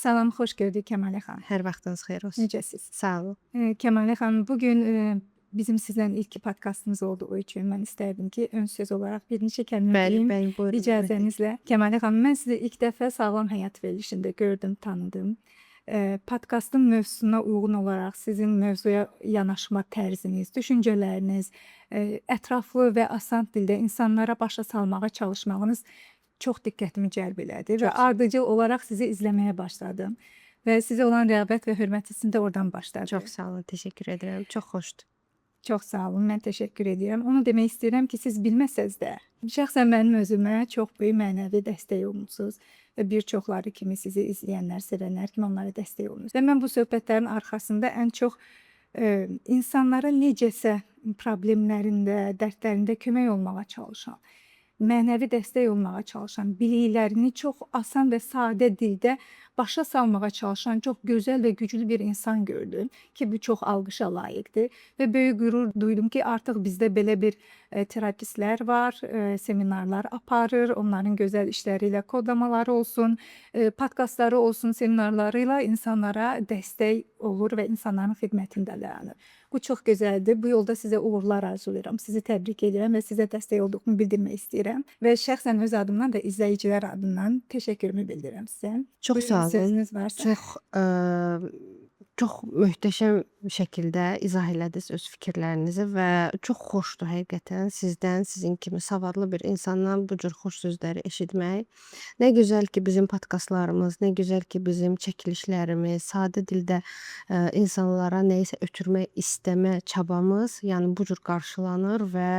Salam, xoş gördük Kəmalə xanım. Hər vaxtınız xeyir olsun. Necəsiz? Sağ olun. Kəmalə xanım, bu gün bizim sizlə ilk podkastımız olduğu üçün mən istərdim ki, ön söz olaraq bir neçə kəlmə Bəli, deyim. bəli, buyurun. İcazənizlə. Kəmalə xanım, mən sizi ilk dəfə Sağlam Həyat verilişində gördüm, tanıdım. Podkastın mövzusuna uyğun olaraq sizin mövzuya yanaşma tərziniz, düşüncələriniz, ətraflı və asan dildə insanlara başa salmağa çalışmağınız çox diqqətimi cəlb elədi və Çox sağ olun. ardıcıl olaraq sizi izləməyə başladım və sizə olan rəğbət və hörmət hissim də oradan başladı. Çox sağ olun, təşəkkür edirəm. Çox xoşdur. Çox sağ olun, mən təşəkkür edirəm. Onu demək istəyirəm ki, siz bilməsəz də, şəxsən mənim özümə çox böyük mənəvi dəstək olmusunuz və bir çoxları kimi sizi izləyənlər, sevənlər kimi onlara dəstək olmusunuz. Və mən bu söhbətlərin arxasında ən çox insanlara necəsə problemlərində, dərdlərində kömək olmağa çalışan, mənəvi dəstək olmağa çalışan, biliklərini çox asan və sadə dildə başa salmağa çalışan çox gözəl və güclü bir insan gördüm ki, bu çox alqışa layiqdir və böyük qürur duydum ki, artıq bizdə belə bir terapistlər var, seminarlar aparır, onların gözəl işləri ilə kodlamaları olsun, podkastları olsun, seminarları ilə insanlara dəstək olur və insanların xidmətində dayanır. Bu çox gözəldir. Bu yolda sizə uğurlar arzulayıram. Sizi təbrik edirəm və sizə dəstək olduğumu bildirmək istəyirəm və şəxsən öz adımdan da izləyicilər adından təşəkkürümü bildirirəm sizə. Çox Buyurun, sağ olun. sözünüz varsa. Çox möhtəşəm şəkildə izah elədiniz öz fikirlərinizi və çox xoşdur həqiqətən sizdən, sizin kimi savadlı bir insandan bu cür xoş sözləri eşitmək. Nə gözəl ki, bizim podkastlarımız, nə gözəl ki, bizim çəkilişlərimiz, sadə dildə insanlara nəyisə ötürmək istəmə çabamız, yəni bu cür qarşılanır və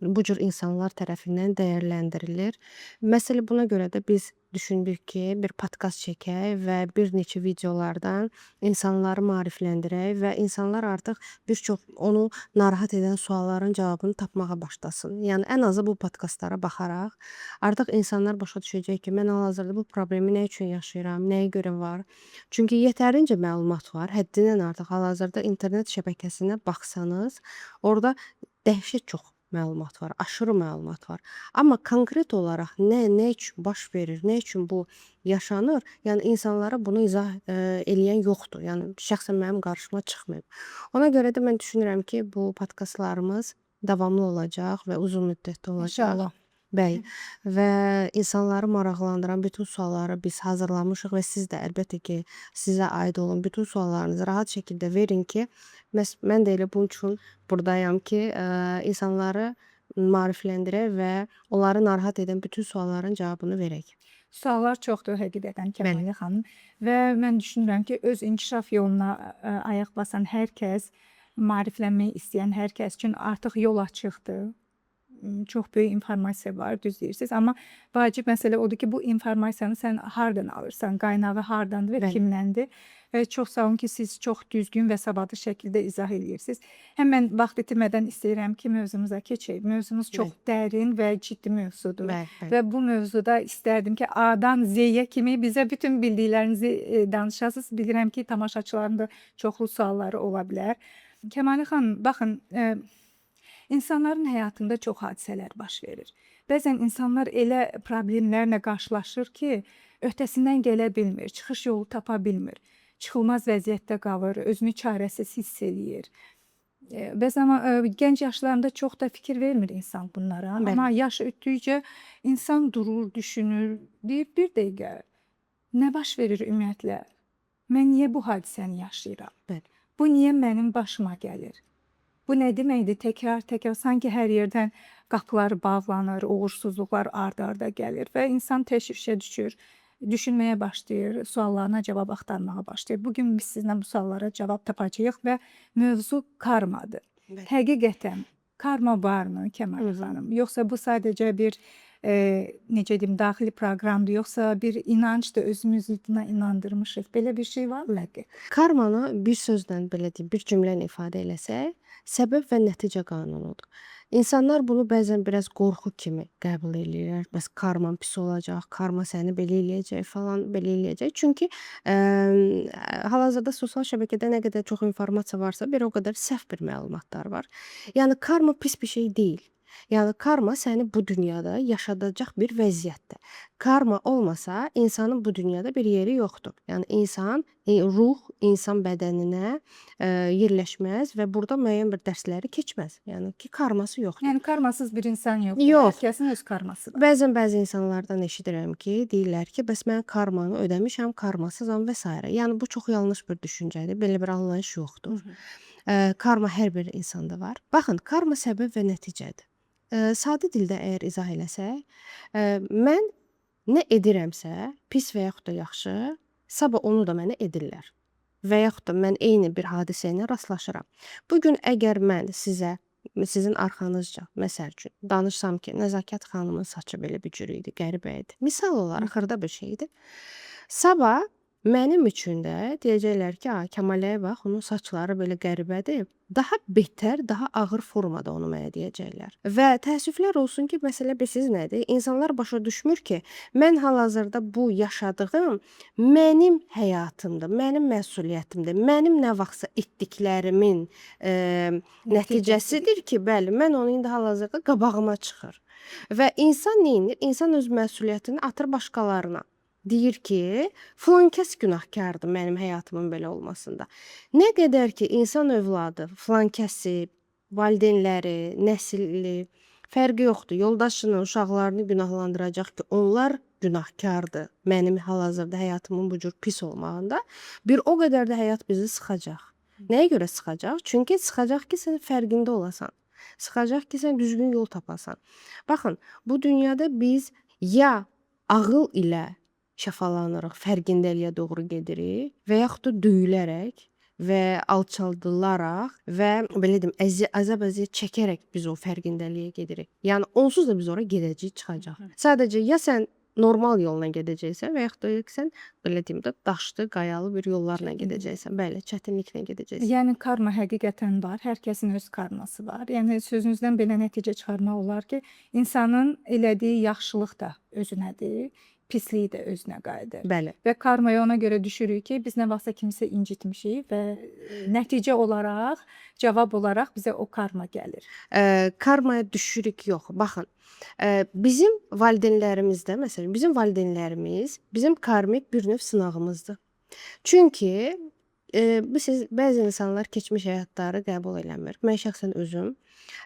bu cür insanlar tərəfindən dəyərləndirilir. Məsələ buna görə də biz düşündük ki, bir podkast çəkək və bir neçə videolardan insanları maarifləndirək və insanlar artıq bir çox onu narahat edən sualların cavabını tapmağa başlasın. Yəni ən azı bu podkastlara baxaraq artıq insanlar başa düşəcək ki, mən hal-hazırda bu problemi nə üçün yaşayıram, nəyə görə var? Çünki yetərincə məlumat var, həddindən artıq hal-hazırda internet şəbəkəsinə baxsanız, orada dəhşət çox məlumat var, aşırı məlumat var. Amma konkret olaraq nə üçün baş verir, nə üçün bu yaşanır, yəni insanlara bunu izah eləyən yoxdur. Yəni şəxsən mənim qarşıma çıxmayıb. Ona görə də mən düşünürəm ki, bu podkastlarımız davamlı olacaq və uzun müddətli olacaq. İnşallah. Bəli. Və insanları maraqlandıran bütün sualları biz hazırlamışıq və siz də əlbəttə ki, sizə aid olan bütün suallarınızı rahat şəkildə verin ki, məhz mən də elə bunun üçün burdayam ki, insanları maarifləndirək və onları narahat edən bütün sualların cavabını verək. Suallar çoxdur həqiqətən Bəli. Kəmalə xanım və mən düşünürəm ki, öz inkişaf yoluna ayaq basan hər kəs, maariflənmək istəyən hər kəs üçün artıq yol açıqdır. Çox böyük informasiya var, düz deyirsiniz, amma vacib məsələ odur ki, bu informasiyanı sən hardan alırsan, qaynağı hardandır və kimdəndir? Və çox sağ olun ki, siz çox düzgün və savadlı şəkildə izah eləyirsiniz. Həmən vaxt itirmədən istəyirəm ki, mövzumuza keçək. Mövzumuz çox dərin və ciddi mövzudur. Bəli, bəli. Və bu mövzuda istərdim ki, A-dan Z-yə kimi bizə bütün bildiklərinizi danışasınız. Bilirəm ki, tamaşaçıların da çoxlu sualları ola bilər. Kəmalə xanım, baxın, insanların həyatında çox hadisələr baş verir. Bəzən insanlar elə problemlərlə qarşılaşır ki, öhdəsindən gələ bilmir, çıxış yolu tapa bilmir, çıxılmaz vəziyyətdə qalır, özünü çarəsiz hiss eləyir. Bəzən gənc yaşlarında çox da fikir vermir insan bunlara, amma yaş ötdükcə insan durur, düşünür, deyir bir dəqiqə, nə baş verir ümumiyyətlə? Mən niyə bu hadisəni yaşayıram? Bu niyə mənim başıma gəlir? Bu nə deməkdir? Təkrar-təkrar sanki hər yerdən qapılar bağlanır, uğursuzluqlar ard-arda gəlir və insan təşvişə düşür, düşünməyə başlayır, suallarına cavab axtarmağa başlayır. Bu gün biz sizinlə bu suallara cavab tapacağıq və mövzu karmadır. Həqiqətən karma varmı Kəmalə xanım? Yoxsa bu sadəcə bir necə deyim, daxili proqramdır, yoxsa bir inancdır, özümüzü buna inandırmışıq? Belə bir şey varmı həqiqətən? Karmanı bir sözlə, belə deyim, bir cümlə ilə ifadə eləsək, səbəb və nəticə qanunudur. İnsanlar bunu bəzən biraz qorxu kimi qəbul eləyirlər. Bəs karman pis olacaq, karma səni belə eləyəcək falan, belə eləyəcək. Çünki hal-hazırda sosial şəbəkədə nə qədər çox informasiya varsa, bir o qədər səhv bir məlumatlar var. Yəni karma pis bir şey deyil. Yəni karma səni bu dünyada yaşadacaq bir vəziyyətdir. Karma olmasa insanın bu dünyada bir yeri yoxdur. Yəni insan, ruh insan bədəninə yerləşməz və burada müəyyən bir dərsləri keçməz. Yəni ki, karması yoxdur. Yəni karmasız bir insan yoxdur. Yox. Hər kəsin öz karması var. Bəzən bəzi insanlardan eşidirəm ki, deyirlər ki, bəs mən karmanı ödəmişəm, karmasızam və sairə. Yəni bu çox yanlış bir düşüncədir. Belə bir anlayış yoxdur. Karma hər bir insanda var. Baxın, karma səbəb və nəticədir. Sadə dildə əgər izah eləsək, mən nə edirəmsə, pis və yaxud da yaxşı, sabah onu da mənə edirlər. Və yaxud da mən eyni bir hadisə ilə rastlaşıram. Bu gün əgər mən sizə, sizin arxanızca, məsəl üçün, danışsam ki, Nəzakət xanımın saçı belə bir cür idi, qəribə idi. Misal olaraq xırda bir şey idi. Sabah mənim üçün də deyəcəklər ki, a, Kəmaləyə bax, onun saçları belə qəribədir. Daha betər, daha ağır formada onu mənə deyəcəklər. Və təəssüflər olsun ki, məsələ bilirsiz nədir? İnsanlar başa düşmür ki, mən hal-hazırda bu yaşadığım mənim həyatımdır, mənim məsuliyyətimdir, mənim nə vaxtsa etdiklərimin nəticəsidir ki, bəli, mən onu indi hal-hazırda qabağıma çıxır. Və insan nə edir? İnsan öz məsuliyyətini atır başqalarına. Deyir ki, filan kəs günahkardır mənim həyatımın belə olmasında. Nə qədər ki, insan övladı filan kəsi, valideynləri, nəsilli, fərqi yoxdur, yoldaşını, uşaqlarını günahlandıracaq ki, onlar günahkardır mənim hal-hazırda həyatımın bu cür pis olmağında, bir o qədər də həyat bizi sıxacaq. Nəyə görə sıxacaq? Çünki sıxacaq ki, sən fərqində olasan. Sıxacaq ki, sən düzgün yol tapasan. Baxın, bu dünyada biz ya ağıl ilə şəfalanırıq, fərqindəliyə doğru gedirik və yaxud da döyülərək və alçaldılaraq və belə deyim, əzab əziyyət çəkərək biz o fərqindəliyə gedirik. Yəni onsuz da biz ora gedəcəyik, çıxacaq. Sadəcə ya sən normal yolla gedəcəksən və yaxud da sən belə deyim də daşlı, qayalı bir yollarla gedəcəksən. Bəli, çətinliklə gedəcəksən. Yəni karma həqiqətən var. Hər kəsin öz karması var. Yəni sözünüzdən belə nəticə çıxarmaq olar ki, insanın elədiyi yaxşılıq da özünədir, pisliyi də özünə qayıdır. Bəli. Və karmaya ona görə düşürük ki, biz nə vaxtsa kimsə incitmişik və nəticə olaraq, cavab olaraq bizə o karma gəlir. Karmaya düşürük yox. Baxın, bizim valideynlərimizdə, məsələn, bizim valideynlərimiz bizim karmik bir növ sınağımızdır. Çünki siz bəzi insanlar keçmiş həyatları qəbul eləmir. Mən şəxsən özüm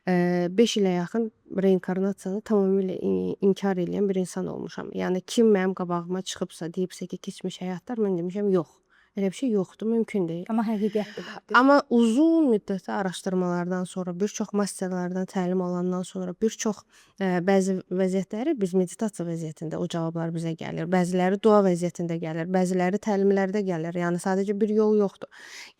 5 ilə yaxın reinkarnasiyanı tamamilə inkar eləyən bir insan olmuşam. Yəni kim mənim qabağıma çıxıbsa, deyibsə ki, keçmiş həyatlar, mən demişəm yox. Elə bir şey yoxdur, mümkün deyil. Amma həqiqətdir. Amma uzun müddətli araşdırmalardan sonra, bir çox masterlardan təlim alandan sonra, bir çox bəzi vəziyyətləri biz meditasiya vəziyyətində o cavablar bizə gəlir. Bəziləri dua vəziyyətində gəlir, bəziləri təlimlərdə gəlir. Yəni sadəcə bir yol yoxdur.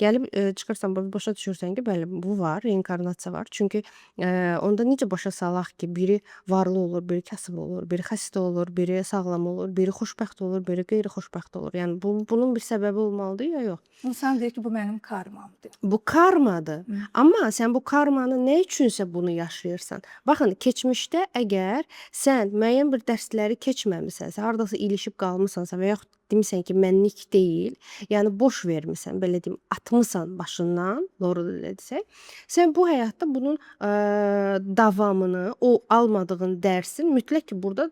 Gəlib çıxırsan, başa düşürsən ki, bəli, bu var, reinkarnasiya var. Çünki onda necə başa salaq ki, biri varlı olur, biri kasıb olur, biri xəstə olur, biri sağlam olur, biri xoşbəxt olur, biri qeyri-xoşbəxt olur. Yəni bunun bir səbəbi olmalıdır ya yox. İnsan deyir ki, bu mənim karmamdır. Bu karmadır. Amma sən bu karmanı nə üçünsə bunu yaşayırsan. Baxın, keçmişdə əgər sən müəyyən bir dərsləri keçməmisənsə, hardasa ilişib qalmısansa və yaxud demisən ki, mənlik deyil, yəni boş vermisən, belə deyim, atmısan başından, doğru elə desək, sən bu həyatda bunun davamını, o almadığın dərsin mütləq ki, burada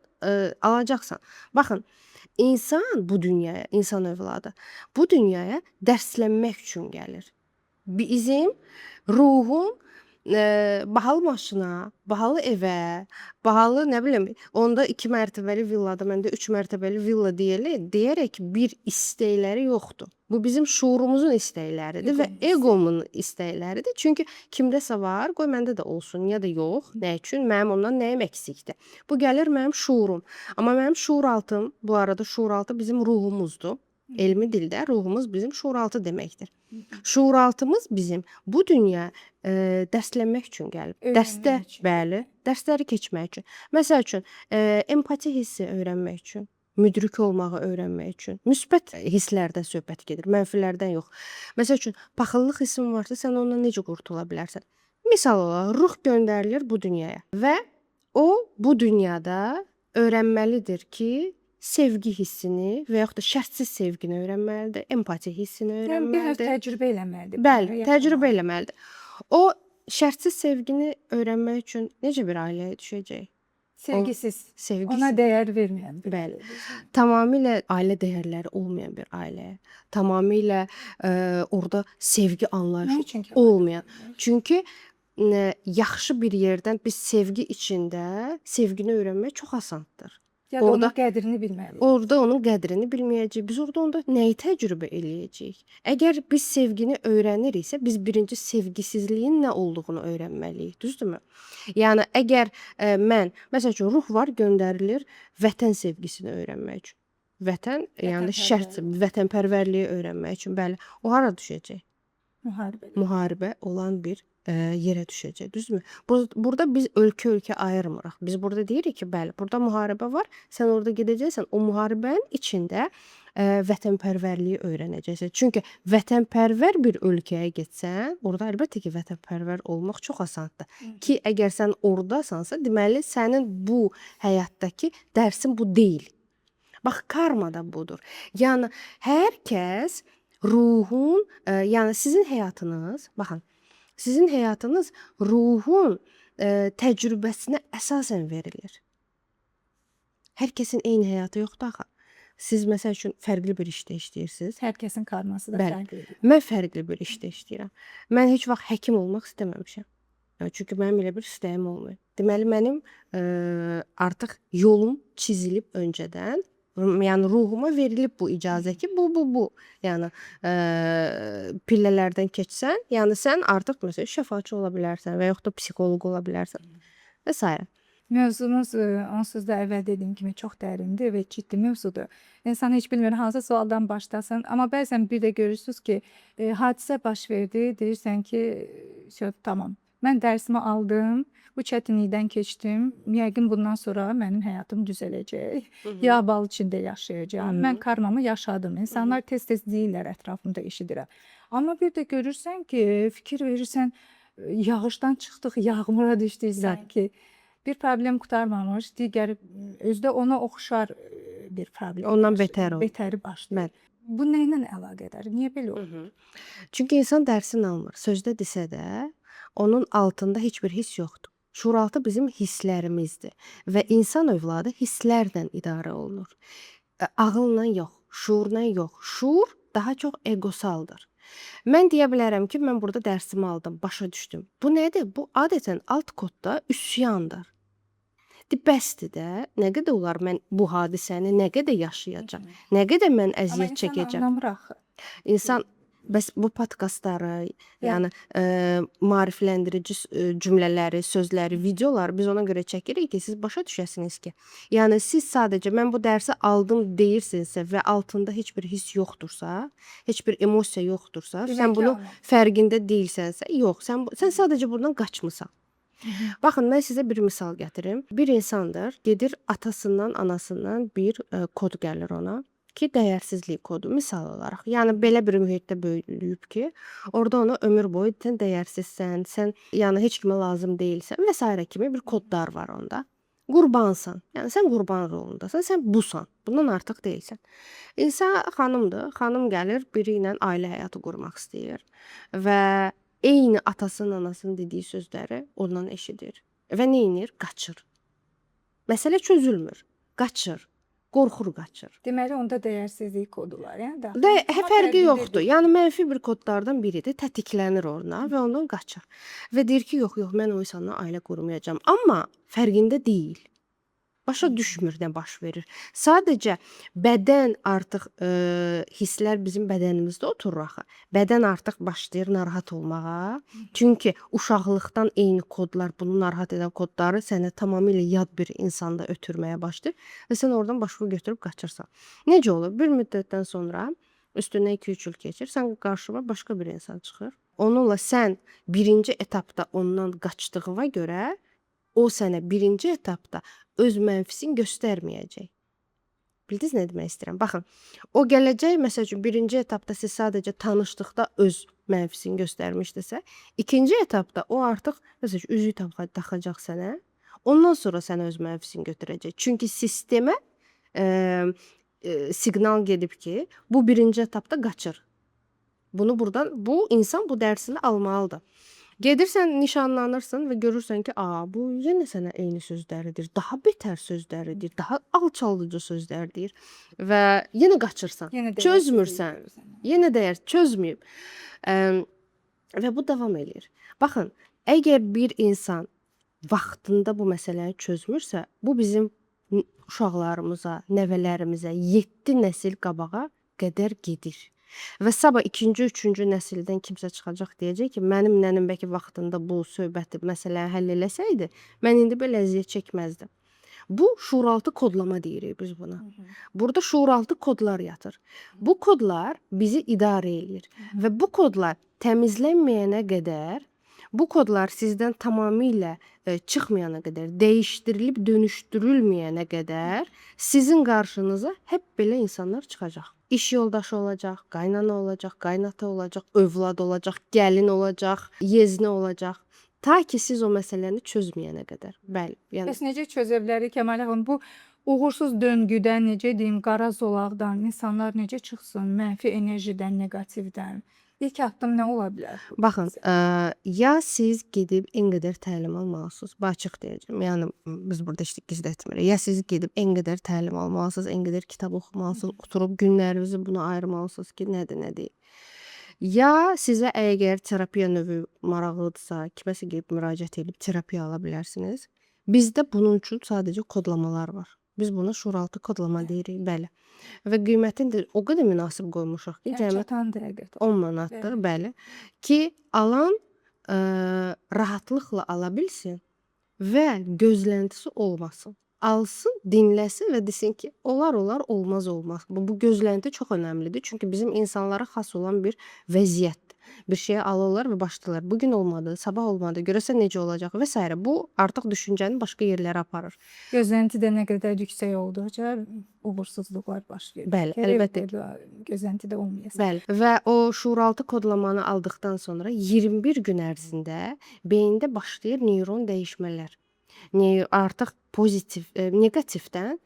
alacaqsan. Baxın, insan bu dünyaya, insan övladı bu dünyaya dərslənmək üçün gəlir. Bizim ruhun bahalı maşına, bahalı evə, bahalı nə bilim, onda 2 mərtəbəli villada, məndə 3 mərtəbəli villa deyərək bir istəkləri yoxdur. Bu bizim şuurumuzun istəkləridir və egomun istəkləridir. Çünki kimdəsə var, qoy məndə də olsun, ya da yox. Nə üçün? Mənim ondan nəyim əksikdir? Bu gəlir mənim şuurum. Amma mənim şuuraltım, bu arada şuuraltı bizim ruhumuzdur. Elmi dildə ruhumuz bizim şuuraltı deməkdir. Şuuraltımız bizim bu dünya dərslənmək üçün gəlib. Dərsdə, bəli, dərsləri keçmək üçün. Məsəl üçün, empati hissi öyrənmək üçün, müdrik olmağı öyrənmək üçün, müsbət hisslərdən söhbət gedir, mənfilərdən yox. Məsəl üçün, paxıllıq hissin varsa, sən ondan necə qurtula bilərsən? Misal olaraq, ruh göndərilir bu dünyaya və o bu dünyada öyrənməlidir ki, sevgi hissini və yaxud da şərtsiz sevgini öyrənməlidir, empati hissini Yəni bir növ öyrənməlidir. təcrübə eləməlidir. Bəli, təcrübə eləməlidir. O şərtsiz sevgini öyrənmək üçün necə bir ailəyə düşəcək? Sevgisiz. Sevgisiz. Ona dəyər verməyən bir Bəli. ailə. Tamamilə ailə dəyərləri olmayan bir ailə. Tamamilə orada sevgi Nə anlayışı üçün ki? olmayan. Çünki yaxşı bir yerdən biz sevgi içində sevgini öyrənmək çox asandır. Ya da Orada onun qədrini bilməliyik. Orada onun qədrini bilməyəcəyik. Biz orada onda nəyi təcrübə eləyəcəyik? Əgər biz sevgini öyrəniriksə, biz birinci sevgisizliyin nə olduğunu öyrənməliyik, düzdürmü? Yəni əgər mən, məsəl üçün ruh var, göndərilir vətən sevgisini öyrənmək üçün. Vətən, yəni şərt Vətənpərvərlik. vətənpərvərliyi öyrənmək üçün, bəli. O hara düşəcək? Müharibə. Müharibə olan bir yerə düşəcək, düzdürmü? Burada biz ölkə-ölkə ayırmırıq. Biz burada deyirik ki, bəli, burada müharibə var. Sən orada gedəcəksən, o müharibənin içində vətənpərvərliyi öyrənəcəksən. Çünki vətənpərvər bir ölkəyə getsən, orada əlbəttə ki, vətənpərvər olmaq çox asandır. Ki, əgər sən ordasansa, deməli sənin bu həyatdakı dərsin bu deyil. Bax, karma da budur. Yəni hər kəs ruhun, yəni sizin həyatınız, baxın, sizin həyatınız ruhun təcrübəsinə əsasən verilir. Hər kəsin eyni həyatı yoxdur axı. Siz məsəl üçün fərqli bir işdə işləyirsiniz. Hər kəsin karması da Bəli. fərqlidir. Mən fərqli bir işdə işləyirəm. Mən heç vaxt həkim olmaq istəməmişəm. Yəni çünki mənim elə bir istəyim olmayıb. Deməli mənim artıq yolum çizilib öncədən. Yəni ruhuma verilib bu icazə ki, bu, bu, bu. Yəni pillələrdən keçsən, yəni sən artıq məsələn şəfaçı ola bilərsən və yaxud da psixoloq ola bilərsən və sairə. Mövzumuz onsuz da əvvəl dediyim kimi çox dərindir və ciddi mövzudur. İnsan heç bilmir hansı sualdan başlasın, amma bəzən bir də görürsüz ki, hadisə baş verdi, deyirsən ki, "Vəsə, tamam. Mən dərsimi aldım, bu çətinlikdən keçdim. Yəqin bundan sonra mənim həyatım düzələcək. Yağ bal içində yaşayacağam. Mən karmamı yaşadım." İnsanlar tez-tez deyirlər, ətrafımda eşidirəm. Amma bir də görürsən ki, fikir verirsən, yağışdan çıxdıq, yağmura düşdük sanki. Bir problem qurtarmamış, digər özdə ona oxşar bir problem. Ondan betər olur. Betəri başlayır. Bəli. Bu nə ilə əlaqədar? Niyə belə olur? Çünki insan dərsini almır. Sözdə desə də, onun altında heç bir hiss yoxdur. Şuuraltı bizim hisslərimizdir və insan övladı hisslərlə idarə olunur. Ağılla yox, şuurla yox. Şuur daha çox egosaldır. Mən deyə bilərəm ki, mən burada dərsimi aldım, başa düşdüm. Bu nədir? Bu adətən alt kodda üsyandır. De, bəsdir də, nə qədər olar mən bu hadisəni nə qədər yaşayacağam, nə qədər mən Amma əziyyət insan çəkəcəm. anlamır axı. İnsan bəs bu podkastları, yəni maarifləndirici cümlələri, sözləri, videoları biz ona görə çəkirik ki, siz başa düşəsiniz ki, yəni siz sadəcə mən bu dərsi aldım deyirsinizsə və altında heç bir hiss yoxdursa, heç bir emosiya yoxdursa, Demək sən ki, bunu almamışsan. fərqində deyilsənsə, yox, sən sadəcə buradan qaçmısan. Baxın, mən sizə bir misal gətirim. Bir insandır, gedir atasından, anasından bir kod gəlir ona ki, dəyərsizlik kodu misal olaraq. Yəni belə bir mühitdə böyüyüb ki, orada ona ömür boyu sən dəyərsizsən, sən yəni heç kimə lazım deyilsən və sairə kimi bir kodlar var onda. Qurbansan. Yəni sən qurban rolundasan, sən busan. Bundan artıq deyilsən. İnsan xanımdır. Xanım gəlir, biri ilə ailə həyatı qurmaq istəyir və eyni atasının, anasının dediyi sözləri ondan eşidir və nə edir? Qaçır. Məsələ çözülmür. Qaçır. Qorxur, qaçır. Deməli onda dəyərsizlik kodu var, yəni daxil. Və Amma fərqi fərqində yoxdur. deyil. Yəni mənfi bir kodlardan biridir, tətiklənir orada və ondan qaçır. Və deyir ki, yox, yox, mən o insanla ailə qurmayacağam. Amma fərqində deyil. Başa düşmür nə baş verir. Sadəcə bədən artıq hisslər bizim bədənimizdə oturur axı. Bədən artıq başlayır narahat olmağa. Çünki uşaqlıqdan eyni kodlar, bunu narahat edən kodları səni tamamilə yad bir insanda ötürməyə başlayır və sən oradan başını götürüb qaçırsan. Necə olur? Bir müddətdən sonra üstündən 2-3 il keçir, sən qarşına başqa bir insan çıxır. Onunla sən birinci etapda ondan qaçdığına görə o sənə birinci etapda öz mənfisini göstərməyəcək. Bildiniz nə demək istəyirəm? Baxın, o gələcək, məsəl üçün birinci etapda siz sadəcə tanışdıqda öz mənfisini göstərmişdisə, ikinci etapda o artıq məsəl üçün üzük taxacaq sənə. Ondan sonra sənə öz mənfisini götürəcək. Çünki sistemə siqnal gedib ki, bu birinci etapda qaçır. Bunu buradan bu insan bu dərsini almalıdır. Gedirsən, nişanlanırsan və görürsən ki, a, bu yenə sənə eyni sözləri deyir, daha betər sözləri deyir, daha alçaldıcı sözlər deyir və yenə qaçırsan. Yenə Çözmürsən. Yenə dəyər çözməyib. Və bu davam eləyir. Baxın, əgər bir insan vaxtında bu məsələni çözmürsə, bu bizim uşaqlarımıza, nəvələrimizə 7 nəsil qabağa qədər gedir. Və sabah ikinci, üçüncü nəsildən kimsə çıxacaq deyəcək ki, mənim nənəm bəlkə vaxtında bu söhbəti, məsələni həll eləsəydi, mən indi belə əziyyət çəkməzdim. Bu şuuraltı kodlama deyirik biz buna. Burada şuuraltı kodlar yatır. Bu kodlar bizi idarə eləyir və bu kodlar təmizlənməyənə qədər, bu kodlar sizdən tamamilə çıxmayana qədər, dəyişdirilib dönüşdürülməyənə qədər sizin qarşınıza hep belə insanlar çıxacaq. İş yoldaşı olacaq, qaynana olacaq, qaynata olacaq, övlad olacaq, gəlin olacaq, yeznə olacaq. Ta ki siz o məsələni çözməyənə qədər. Bəli, yəni Bəs necə çözə bilərik Kəmalə xanım? Bu uğursuz döngüdən, necə deyim, qara zolaqdan insanlar necə çıxsın, mənfi enerjidən, neqativdən? İlk addım nə ola bilər? Baxın, ya siz gedib en qədər təlim almalısınız. Bax, açıq deyəcəm. Yəni biz burada heç gizlətmirik. Ya siz gedib en qədər təlim almalısınız, en qədər kitab oxumalısınız, oturub günlərinizi buna ayırmalısınız ki, nədir, nə deyil. Ya sizə əgər terapiya növü maraqlıdırsa, kiməsə gedib müraciət edib terapiya ala bilərsiniz. Bizdə bunun üçün sadəcə kodlamalar var. Biz buna şuuraltı kodlama deyirik, bəli. Və qiymətini də o qədər münasib qoymuşuq ki, cəmi çatandır həqiqətən. 10 manatdır, bəli. Ki alan rahatlıqla ala bilsin və gözləntisi olmasın. Alsın, dinləsin və desin ki, olar olar, olmaz olmaz. Bu gözlənti çox önəmlidir. Çünki bizim insanlara xas olan bir vəziyyətdir. Bir şeyi alırlar və başlayırlar. Bugün olmadı, sabah olmadı, görəsən necə olacaq və s. Bu artıq düşüncəni başqa yerlərə aparır. Gözlənti də nə qədər yüksək olduqca uğursuzluqlar baş verir. Bəli, əlbəttə. Gözlənti də olmayasın. Bəli. Və o şuuraltı kodlamanı aldıqdan sonra 21 gün ərzində beyində başlayır neyron dəyişmələr. Artıq pozitiv, neqativdən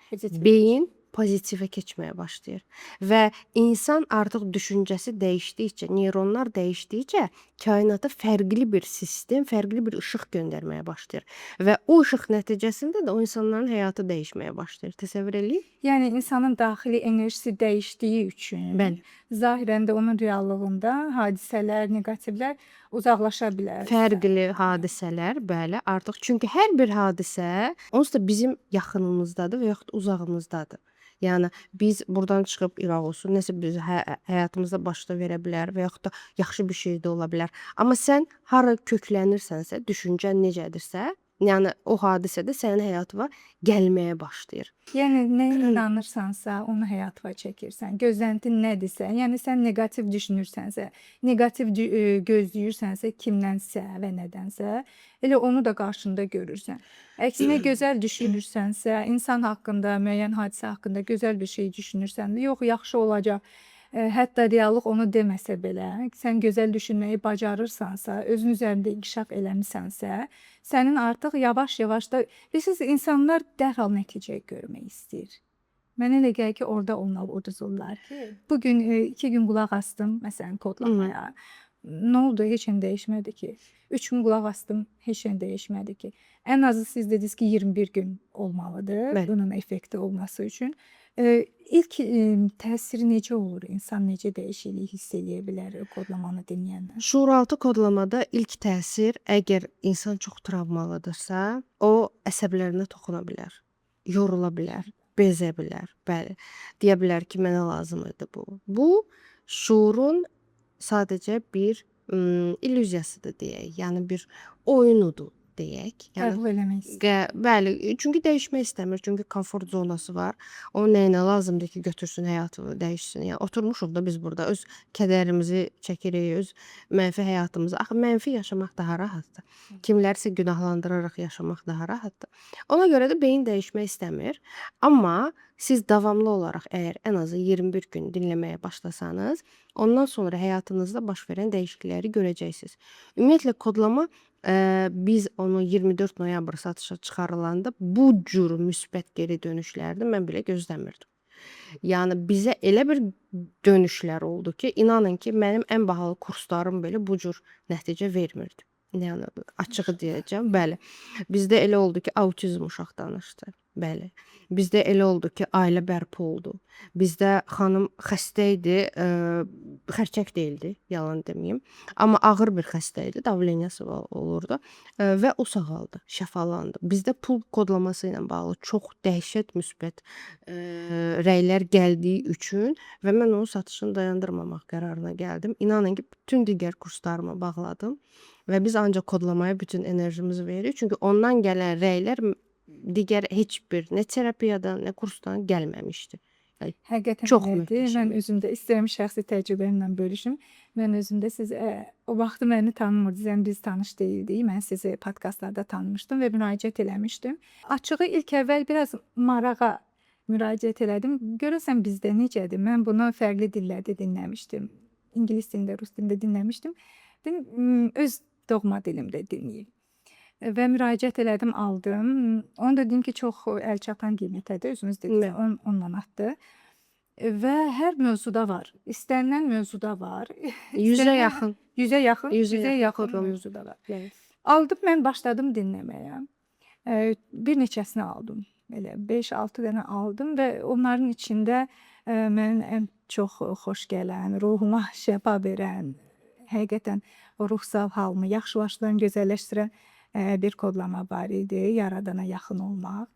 beyin pozitivə keçməyə başlayır və insan artıq düşüncəsi dəyişdikcə, neyronlar dəyişdikcə kainata fərqli bir sistem, fərqli bir işıq göndərməyə başlayır və o işıq nəticəsində də o insanların həyatı dəyişməyə başlayır. Təsəvvür eləyin? Yəni insanın daxili enerjisi dəyişdiyi üçün, bəli, zahirən də onun reallığında hadisələr, neqativlər uzaqlaşa bilər. Fərqli hadisələr, bəli, artıq çünki hər bir hadisə onsuz da bizim yaxınımızdadır və yaxud uzağımızdadır. Yəni biz buradan çıxıb İraq olsun, nəsə biz həyatımızda başda verə bilər və yaxud da yaxşı bir şey də ola bilər. Amma sən hara köklənirsənsə, düşüncən necədirsə, yəni o hadisə də sənin həyatına gəlməyə başlayır. Yəni nəyə inanırsansa, onu həyatına çəkirsən. Gözləntin nədirsə, yəni sən neqativ düşünürsənsə, neqativ gözləyirsənsə kimdənsə və nədənsə, elə onu da qarşında görürsən. Əksinə gözəl düşünürsənsə, insan haqqında, müəyyən hadisə haqqında gözəl bir şey düşünürsən, yox, yaxşı olacaq. Hətta reallıq onu deməsə belə, sən gözəl düşünməyi bacarırsansa, özün üzərində inkişaf eləmisənsə, sənin artıq yavaş-yavaş da, bilirsiniz, insanlar dərhal nəticə görmək istəyir. Mənə elə gəlir ki, orada onlar uduzurlar. Bugün 2 gün qulaq astım, məsələn, kodlamaya. Nə oldu? Heç nə dəyişmədi ki. 3 gün qulaq astım, heç nə dəyişmədi ki. Ən azı siz dediniz ki, 21 gün olmalıdır Bəli. bunun effekti olması üçün. İlk təsiri necə olur? İnsan necə dəyişiklik hiss eləyə bilər kodlamanı dinləyəndə? Şuuraltı kodlamada ilk təsir, əgər insan çox travmalıdırsa, o əsəblərinə toxuna bilər, yorula bilər, bezə bilər. Bəli, deyə bilər ki, mənə lazım idi bu. Bu şuurun sadəcə bir illüziyasıdır deyək, yəni bir oyunudur deyək. Yəni qəbul eləmək istəmir. Bəli, çünki dəyişmək istəmir, çünki komfort zonası var. O nəyinə lazımdır ki, götürsün həyatını, dəyişsin. Yəni oturmuşuq da biz burada öz kədərimizi çəkirik, öz mənfi həyatımızı. Axı mənfi yaşamaq daha rahatdır. Kimlərsə günahlandıraraq yaşamaq daha rahatdır. Ona görə də beyin dəyişmək istəmir. Amma siz davamlı olaraq əgər ən azı 21 gün dinləməyə başlasanız, ondan sonra həyatınızda baş verən dəyişiklikləri görəcəksiniz. Ümumiyyətlə kodlama biz onu 24 noyabr satışa çıxarılanda bu cür müsbət geri dönüşlərdə mən belə gözləmirdim. Yəni bizə elə bir dönüşlər oldu ki, inanın ki, mənim ən bahalı kurslarım belə bu cür nəticə vermirdi. Yəni açığı deyəcəm. Bəli. Bizdə elə oldu ki, autizm uşaq danışdı. Bəli. Bizdə elə oldu ki, ailə bərpa oldu. Bizdə xanım xəstə idi, xərçəng deyildi, yalan deməyim. Amma ağır bir xəstə idi, davleniyası olurdu və o sağaldı, şəfalandı. Bizdə pul kodlaması ilə bağlı çox dəhşət müsbət rəylər gəldiyi üçün və mən onun satışını dayandırmamaq qərarına gəldim. İnanın ki, bütün digər kurslarımı bağladım və biz ancaq kodlamaya bütün enerjimizi veririk. Çünki ondan gələn rəylər digər heç bir nə terapiyadan, nə kursdan gəlməmişdi. Yəni, Həqiqətən çox elədir. Mən möhtəşəm. özüm də istəyirəm şəxsi təcrübəmlə bölüşüm. Mən özüm də siz o vaxtı məni tanımırdınız, yəni biz tanış deyildik. Mən sizi podkastlarda tanımışdım və müraciət eləmişdim. Açığı ilk əvvəl biraz marağa müraciət elədim. Görəsən bizdə necədir? Mən bunu fərqli dillərdə dinləmişdim. İngilis dilində, rus dilində dinləmişdim. Dedim, öz doğma dilimdə dinləyim. Və müraciət elədim, aldım. Onu da dedim ki, çox əlçatan qiymətədir. Özünüz dediniz, 10 manatdır. Və hər mövzuda var. İstənilən mövzuda var. 100-ə yaxın. 100-ə yaxın, 100-ə 100-ə yaxın mövzuda var. Bəli. Aldım, mən başladım dinləməyə. Bir neçəsini aldım. Elə 5-6 dənə aldım və onların içində mənim ən çox xoş gələn, ruhuma şəfa verən, həqiqətən ruhsal halımı yaxşılaşdıran, gözəlləşdirən bir kodlama var idi. Yaradana yaxın olmaq.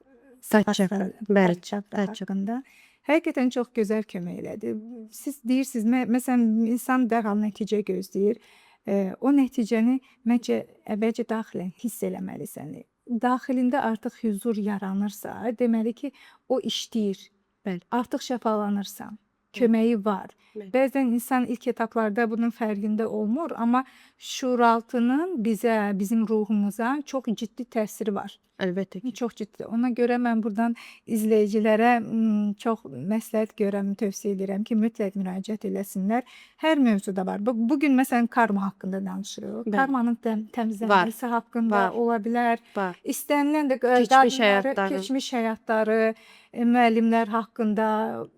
Saç çakra. Bəli, Saç çakra haqqında. Həqiqətən çox gözəl kömək elədi. Siz deyirsiniz, məsələn, insan dərhal nəticə gözləyir. O nəticəni məncə əvvəlcə daxilən hiss eləməlisən. Daxilində artıq hüzur yaranırsa, deməli ki, o işləyir. Bəli. Artıq şəfalanırsan. Köməyi var. Bəli. Bəzən insan ilk etaplarda bunun fərqində olmur, amma şuuraltının bizə, bizim ruhumuza çox ciddi təsiri var. Əlbəttə ki. Çox ciddi. Ona görə mən buradan izləyicilərə çox məsləhət görürəm, tövsiyə edirəm ki, mütləq müraciət eləsinlər. Hər mövzuda var. Bugün məsələn karma haqqında danışırıq. Bəli. Karmanın təmizlənməsi haqqında Var. ola bilər. Var. İstənilən də Keçmiş qadınları, həyatları. keçmiş həyatları, müəllimlər haqqında,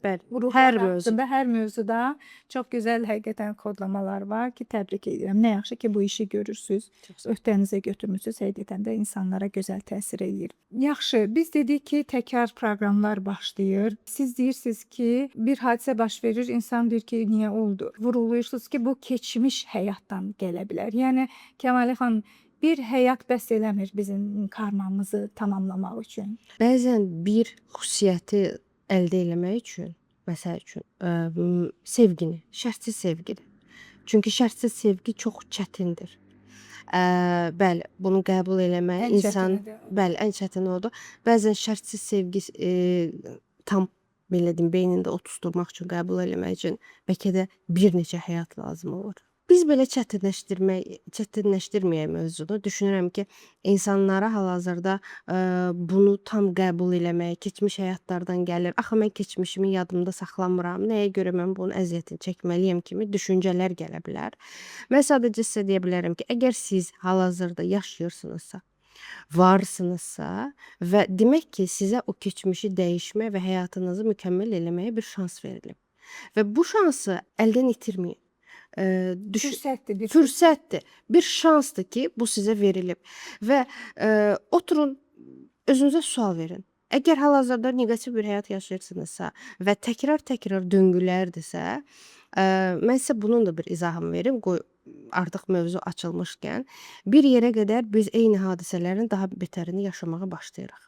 Bəli. ruhlar Hər mövzu. haqqında, hər mövzuda çox gözəl həqiqətən kodlamalar var ki, təbrik edirəm. Nə yaxşı ki, bu işi görürsüz, öhdənizə götürmüsüz, həqiqətən də insanlara gözəl təsir eləyir. Yaxşı, biz dedik ki, təkrar proqramlar başlayır. Siz deyirsiniz ki, bir hadisə baş verir, insan deyir ki, niyə oldu? Vurğulayırsınız ki, bu keçmiş həyatdan gələ bilər. Yəni Kəmalə xanım, bir həyat bəs eləmir bizim karmamızı tamamlamaq üçün. Bəzən bir xüsusiyyəti əldə eləmək üçün, məsəl üçün, sevgini, şərtsiz sevgini. Çünki şərtsiz sevgi çox çətindir. Bəli, bunu qəbul eləmək Ən insan, çətinidir. Bəli, ən çətini odur. Bəzən şərtsiz sevgi tam belə deyim, beynində oturtdurmaq üçün, qəbul eləmək üçün bəlkə də bir neçə həyat lazım olur. Biz belə çətinləşdirməyək mövzunu. Düşünürəm ki, insanlara hal-hazırda bunu tam qəbul eləmək, keçmiş həyatlardan gəlir. Axı mən keçmişimi yadımda saxlamıram, nəyə görə mən bunun əziyyətini çəkməliyəm kimi düşüncələr gələ bilər. Mən sadəcə sizə deyə bilərəm ki, əgər siz hal-hazırda yaşayırsınızsa, varsınızsa və demək ki, sizə o keçmişi dəyişmək və həyatınızı mükəmməl eləməyə bir şans verilib. Və bu şansı əldən itirməyin. Fürsətdir, bir Fürsətdir, bir şansdır ki, bu sizə verilib. Və oturun, özünüzə sual verin. Əgər hal-hazırda neqativ bir həyat yaşayırsınızsa və təkrar-təkrar döngülərdirsə, mən sizə bunun da bir izahını verim, qoy artıq mövzu açılmışkən, bir yerə qədər biz eyni hadisələrin daha betərini yaşamağa başlayırıq.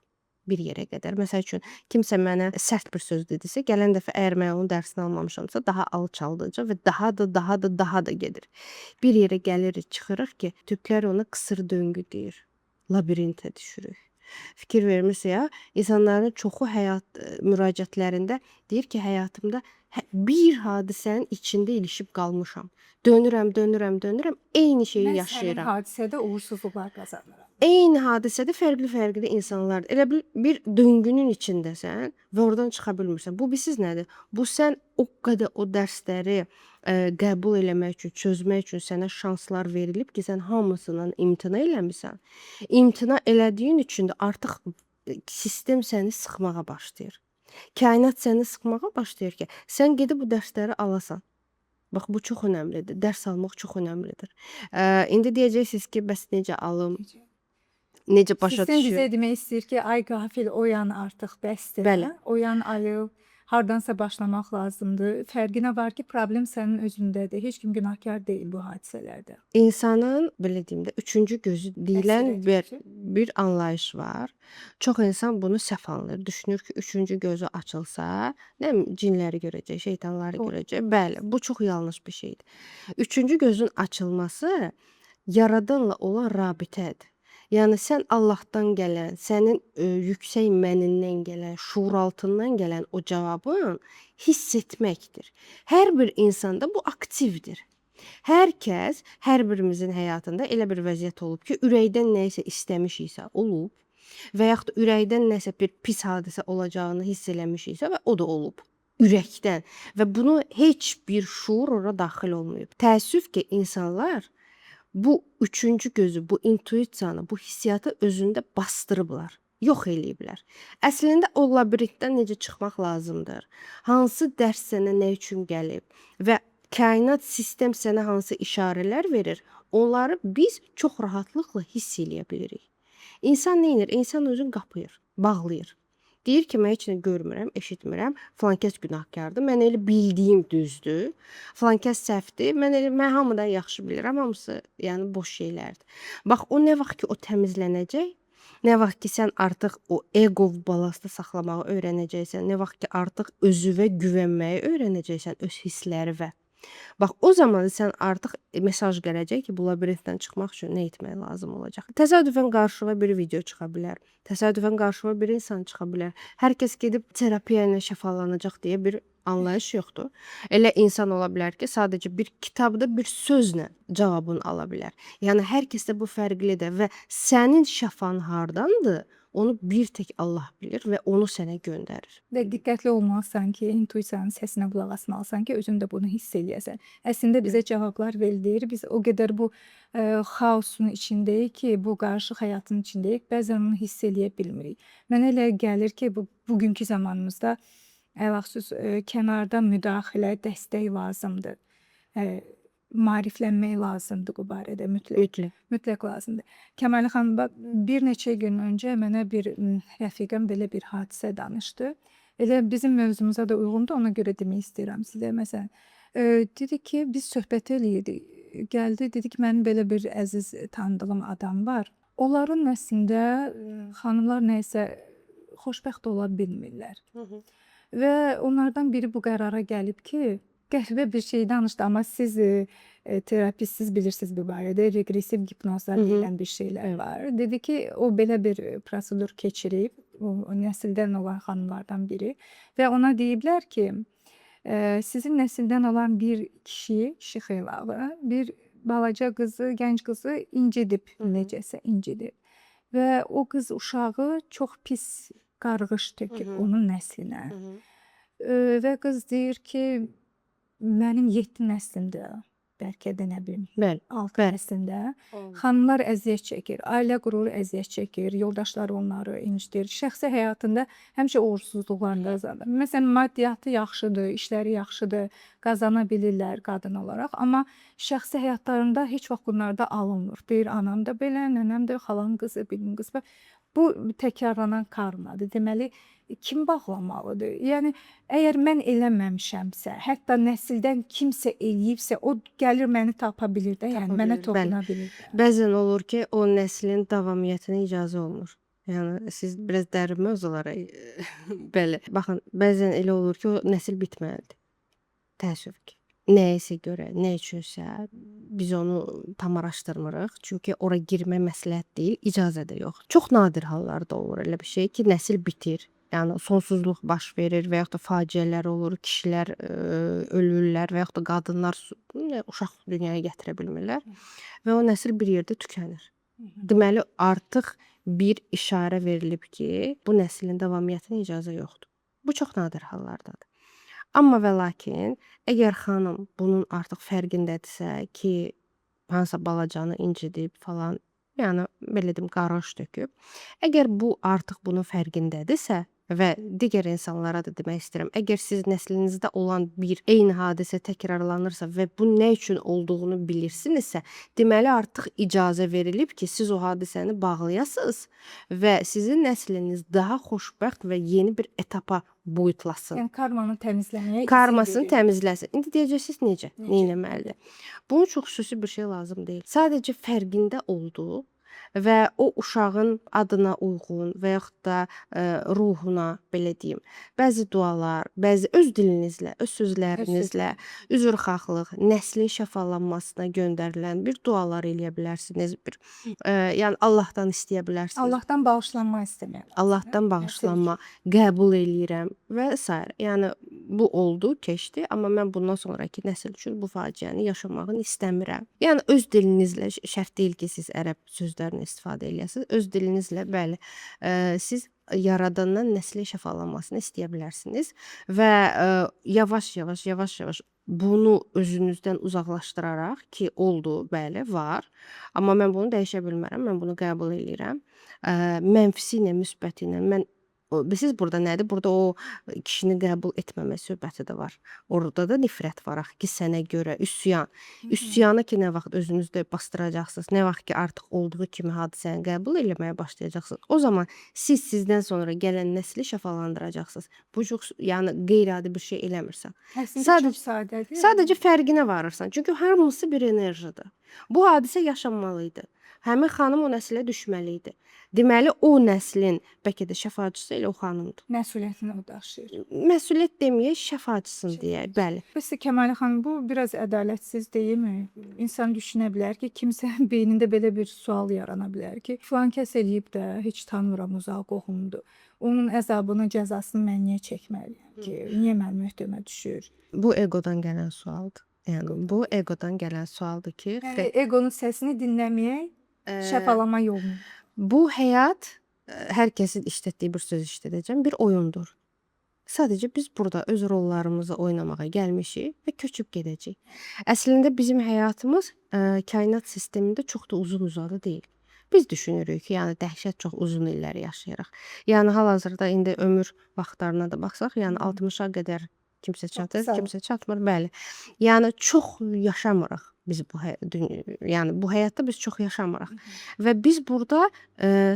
Bir yerə qədər. Məsəl üçün, kimsə mənə sərt bir söz dedisə, gələn dəfə əgər mən onun dərsini almamışamsa, daha alçaldıcı və daha da, daha da, daha da gedir. Bir yerə gəlirik, çıxırıq ki, türklər ona qısır döngü deyir. Labirintə düşürük. Fikir vermirsə ya, insanların çoxu həyat müraciətlərində deyir ki, həyatımda bir hadisənin içində ilişib qalmışam. Dönürəm, dönürəm, dönürəm, eyni şeyi Mən yaşayıram. sənin hadisədə uğursuzluqlar qazanıram. Eyni hadisədə fərqli-fərqli insanlardır. Elə bil bir döngünün içindəsən və oradan çıxa bilmirsən. Bu bilirsiz nədir? Bu sən o qədər o dərsləri qəbul eləmək üçün, çözmək üçün sənə şanslar verilib ki, sən hamısından imtina eləmisən. İmtina elədiyin üçün də artıq sistem səni sıxmağa başlayır. Kainat səni sıxmağa başlayır ki, sən gedib bu dərsləri alasan. Bax bu çox önəmlidir. Dərs almaq çox önəmlidir. İndi deyəcəksiniz ki, bəs necə alım? Necə başa Sistem düşüm? bizə demək istəyir ki, ay qafil oyan artıq bəsdir. Bəli. Oyan ayıl, hardansa başlamaq lazımdır. Fərqinə var ki, problem sənin özündədir. Heç kim günahkar deyil bu hadisələrdə. İnsanın belə deyim də, üçüncü gözü deyilən Bəsirət bir gücü. bir anlayış var. Çox insan bunu səhv anlayır. Düşünür ki, üçüncü gözü açılsa, nə bilim cinləri görəcək, şeytanları görəcək. Bəli, bu çox yanlış bir şeydir. Üçüncü gözün açılması yaradanla olan rabitədir. Yəni sən Allahdan gələn, sənin yüksək mənindən gələn, şuuraltından gələn o cavabın hiss etməkdir. Hər bir insanda bu aktivdir. Hər kəs, hər birimizin həyatında elə bir vəziyyət olub ki, ürəkdən nəyisə istəmişiksə, olub və yaxud da ürəkdən nəsə bir pis hadisə olacağını hiss eləmişiksə və o da olub ürəkdən və bunu heç bir şuur ora daxil olmayıb. Təəssüf ki, insanlar bu üçüncü gözü, bu intuisiyanı, bu hissiyatı özündə bastırıblar, yox eləyiblər. Əslində o labirintdən necə çıxmaq lazımdır? Hansı dərs sənə nə üçün gəlib və kainat sistem sənə hansı işarələr verir, onları biz çox rahatlıqla hiss eləyə bilirik. İnsan nə edir? İnsan özünü qapayır, bağlayır. Deyir ki, mən heç nə görmürəm, eşitmirəm. Filankəs günahkardır. Mən elə bildiyim düzdür. Filankəs səhvdir. Mən hamıdan yaxşı bilirəm. Hamısı yəni boş şeylərdir. Bax o nə vaxt ki o təmizlənəcək, nə vaxt ki sən artıq o ego balansda saxlamağı öyrənəcəksən, nə vaxt ki artıq özünə güvənməyi öyrənəcəksən, öz hisslərinə. Bax o zaman sən artıq mesaj gələcək ki, bu labirintdən çıxmaq üçün nə etmək lazım olacaq. Təsadüfən qarşına bir video çıxa bilər. Təsadüfən qarşına bir insan çıxa bilər. Hər kəs gedib terapiya ilə şəfalanacaq deyə bir anlayış yoxdur. Elə insan ola bilər ki, sadəcə bir kitabda bir sözlə cavabını ala bilər. Yəni hər kəsdə bu fərqlidir və sənin şəfan hardandır? Onu bir tək Allah bilir və onu sənə göndərir. Və diqqətli olmalısan ki, intuisiyanın səsinə qulaq asmalısan ki, özün də bunu hiss eləyəsən. Əslində bizə cavablar verilir. Biz o qədər bu xaosun içindəyik ki, bu qarışıq həyatın içindəyik. Bəzən onu hiss eləyə bilmirik. Mənə elə gəlir ki, bu bugünkü zamanımızda ələxüsus kənardan müdaxilə, dəstək lazımdır. Maariflənmək lazımdır bu barədə mütləq. Mütləq. Mütləq lazımdır. Kəmalə xanım, bax, bir neçə gün öncə mənə bir rəfiqəm belə bir hadisə danışdı. Elə bizim mövzumuza da uyğundur, ona görə demək istəyirəm sizə. Məsələn, dedi ki, biz söhbət eləyirdik. Gəldi, dedi ki, mənim belə bir əziz tanıdığım adam var. Onların nəslində xanımlar nəyisə xoşbəxt ola bilmirlər. Və onlardan biri bu qərara gəlib ki, qəribə bir şey danışdı, amma siz terapistsiz bilirsiniz bu barədə, reqressiv hipnozlar deyilən bir şeylər var. Dedi ki, o belə bir prosedur keçirib, o nəsildən olan xanımlardan biri və ona deyiblər ki, sizin nəsildən olan bir kişi, kişi xeylağı, bir balaca qızı, gənc qızı incidib, necəsə incidib və o qız uşağı çox pis qarğış töküb onun nəslinə. Və qız deyir ki, mənim 7 nəslimdə, bəlkə də nə bilim, 6 nəslində xanımlar əziyyət çəkir, ailə qurur, əziyyət çəkir, yoldaşları onları incidir, şəxsi həyatında həmişə uğursuzluqlar qazanır. Məsələn, maddiyyatı yaxşıdır, işləri yaxşıdır, qazana bilirlər qadın olaraq, amma şəxsi həyatlarında heç vaxt bunlarda alınmır. Deyir, anam da belə, nənəm də, xalam qızı, bilim qızı. Bu təkrarlanan karmadır. Deməli, kim bağlamalıdır? Yəni, əgər mən eləməmişəmsə, hətta nəsildən kimsə eləyibsə, o gəlir məni tapa bilir də, yəni mənə toxuna bilir də. Bəzən olur ki, o nəslin davamiyyətinə icazə olmur. Yəni siz biraz dərin mövzulara bəli. Baxın, bəzən elə olur ki, o nəsil bitməlidir. Təəssüf ki. Nəyəsə görə, nə üçünsə biz onu tam araşdırmırıq. Çünki ora girmə məsləhət deyil, icazə də yox. Çox nadir hallarda olur elə bir şey ki, nəsil bitir. Yəni sonsuzluq baş verir və yaxud da faciələr olur, kişilər ölürlər və yaxud da qadınlar uşaq dünyaya gətirə bilmirlər və o nəsil bir yerdə tükənir. Deməli, artıq bir işarə verilib ki, bu nəslin davamiyyətinə icazə yoxdur. Bu çox nadir hallardadır. Amma və lakin, əgər xanım bunun artıq fərqindədirsə ki, hansısa balacanı incidib falan, yəni belə deyim, qarğış töküb, əgər bu artıq bunun fərqindədirsə, Və digər insanlara da demək istəyirəm, əgər siz nəslinizdə olan bir eyni hadisə təkrarlanırsa və bu nə üçün olduğunu bilirsinizsə, deməli artıq icazə verilib ki, siz o hadisəni bağlayasınız və sizin nəsliniz daha xoşbəxt və yeni bir etapa boyutlasın. Yəni karmanı təmizləməyə izin Karmasını verir. təmizləsin. İndi deyəcəksiniz necə? Necə? Nə etməlidir? Bunun çox xüsusi bir şey lazım deyil. Sadəcə fərqində olduğu və o uşağın adına uyğun və yaxud da ruhuna belə deyim, bəzi dualar, bəzi öz dilinizlə, öz sözlərinizlə üzrxahlıq, nəslin şəfalanmasına göndərilən bir dualar eləyə bilərsiniz. Bir yəni Allahdan istəyə bilərsiniz. Allahdan bağışlanma istəmək lazımdır. Allahdan bağışlanma qəbul eləyirəm və sair. Yəni bu oldu, keçdi, amma mən bundan sonrakı nəsil üçün bu faciəni yaşamağını istəmirəm. Yəni öz dilinizlə, şərt deyil ki, siz ərəb sözlərini istifadə eləyəsiniz. Öz dilinizlə, bəli, siz yaradandan nəslin şəfalanmasını istəyə bilərsiniz və yavaş-yavaş, yavaş-yavaş bunu özünüzdən uzaqlaşdıraraq ki, oldu, bəli, var, amma mən bunu dəyişə bilmərəm, mən bunu qəbul eləyirəm. Mənfisi ilə, müsbəti ilə mən bilirsiniz burada nədir? Burada o kişini qəbul etməmə söhbəti də var. Orada da nifrət var axı ki, sənə görə üsyan. Üsyanı ki, nə vaxt özünüzdə bastıracaqsınız, nə vaxt ki, artıq olduğu kimi hadisəni qəbul eləməyə başlayacaqsınız, o zaman siz sizdən sonra gələn nəsli şəfalandıracaqsınız. Bu çox, yəni qeyri-adi bir şey eləmirsən. Əslində Sadəcə çox sadədir. Sadəcə fərqinə varırsan. Çünki hamısı bir enerjidir. Bu hadisə yaşanmalı idi. Həmin xanım o nəslə düşməli idi. Deməli o nəslin bəlkə də şəfaçısı elə o xanımdır. Məsuliyyətini o daşıyır. Məsuliyyət deməyək, şəfaçısın deyək, bəli. Bəs Kəmalə xanım, bu biraz ədalətsiz deyilmi? İnsan düşünə bilər ki, kimsə beynində belə bir sual yarana bilər ki, filan kəs eləyib də, heç tanımıram, uzaq qohumdur. Onun əzabını, cəzasını mən niyə çəkməliyəm ki? Niyə mənim öhdəmə düşür? Bu egodan gələn sualdır. Yəni bu egodan gələn sualdır ki, Yəni egonun səsini dinləməyək, şəfalama yolunu. Bu həyat hər kəsin işlətdiyi bir söz işlədəcəm, bir oyundur. Sadəcə biz burada öz rollarımızı oynamağa gəlmişik və köçüb gedəcəyik. Əslində bizim həyatımız kainat sistemində çox da uzun-uzadı deyil. Biz düşünürük ki, yəni dəhşət çox uzun illər yaşayırıq. Yəni hal-hazırda indi ömür vaxtlarına da baxsaq, yəni 60-a qədər kimsə çatır, kimsə çatmır, bəli. Yəni çox yaşamırıq biz bu yəni bu həyatda biz çox yaşamırıq. Və biz burada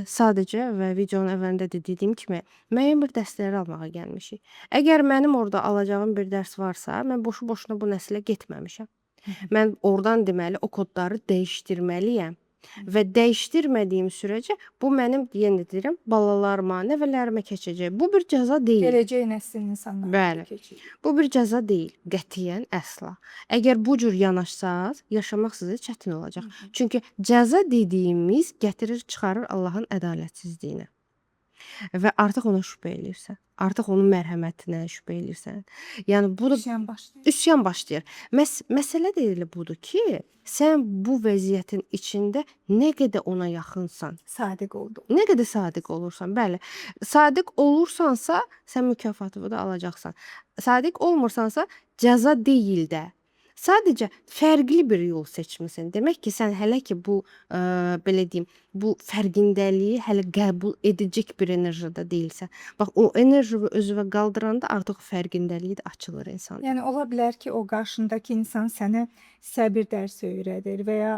sadəcə və videonun əvvəlində də dediyim kimi müəyyən bir dərsləri almağa gəlmişik. Əgər mənim orada alacağım bir dərs varsa, mən boşu-boşuna bu nəslə getməmişəm. Mən oradan deməli o kodları dəyişdirməliyəm. Və dəyişdirmədiyim sürəcə bu mənim, yenə deyirəm, balalarıma, nəvələrimə keçəcək. Bu bir cəza deyil. Gələcək nəslin insanlara Bəli. keçəcək. Bu bir cəza deyil, qətiyyən əsla. Əgər bu cür yanaşsaz, yaşamaq sizə çətin olacaq. Çünki cəza dediyimiz gətirir, çıxarır Allahın ədalətsizliyinə. Və artıq ona şübhə eləyirsən. Artıq onun mərhəmətinə şübhə eləyirsən. Yəni bu da üsyan başlayır. Üsyan başlayır. Məsələ də elə budur ki, sən bu vəziyyətin içində nə qədər ona yaxınsan, sadiq oldun. Nə qədər sadiq olursan, bəli. Sadiq olursansa, sən mükafatını da alacaqsan. Sadiq olmursansa, cəza deyil də. Sadəcə fərqli bir yol seçmisən. Demək ki, sən hələ ki bu belə deyim, bu fərqindəliyi hələ qəbul edəcək bir enerjidə deyilsən. Bax o enerjini özünə qaldıranda artıq fərqindəliyi də açılır insanda. Yəni ola bilər ki, o qarşındakı insan sənə səbir dərsi öyrədir və ya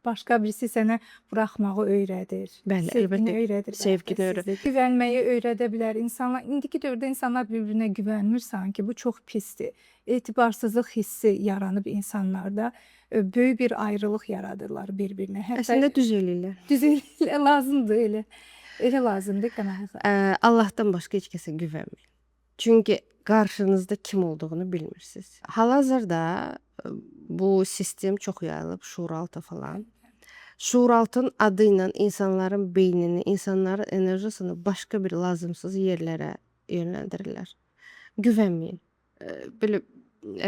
başqa birisi sənə buraxmağı öyrədir. Bəli, sevgini əlbəttə. Öyrədir. Sevgini öyrədir. Güvənməyi öyrədə bilər. İnsanlar indiki dövrdə insanlar bir-birinə güvənmir sanki. Bu çox pisdir. Etibarsızlıq hissi yaranıb insanlarda. Böyük bir ayrılıq yaradırlar bir-birinə. Hətta əslində düz eləyirlər. Düz eləyirlər. Lazımdır elə. Elə lazımdır Kəmalə. Allahdan başqa heç kəsə güvənməyin. Çünki qarşınızda kim olduğunu bilmirsiniz. Hal-hazırda bu sistem çox yayılıb, şuuraltı falan. Şuuraltının adı ilə insanların beynini, insanların enerjisini başqa bir lazımsız yerlərə yönləndirirlər. Güvənməyin. Belə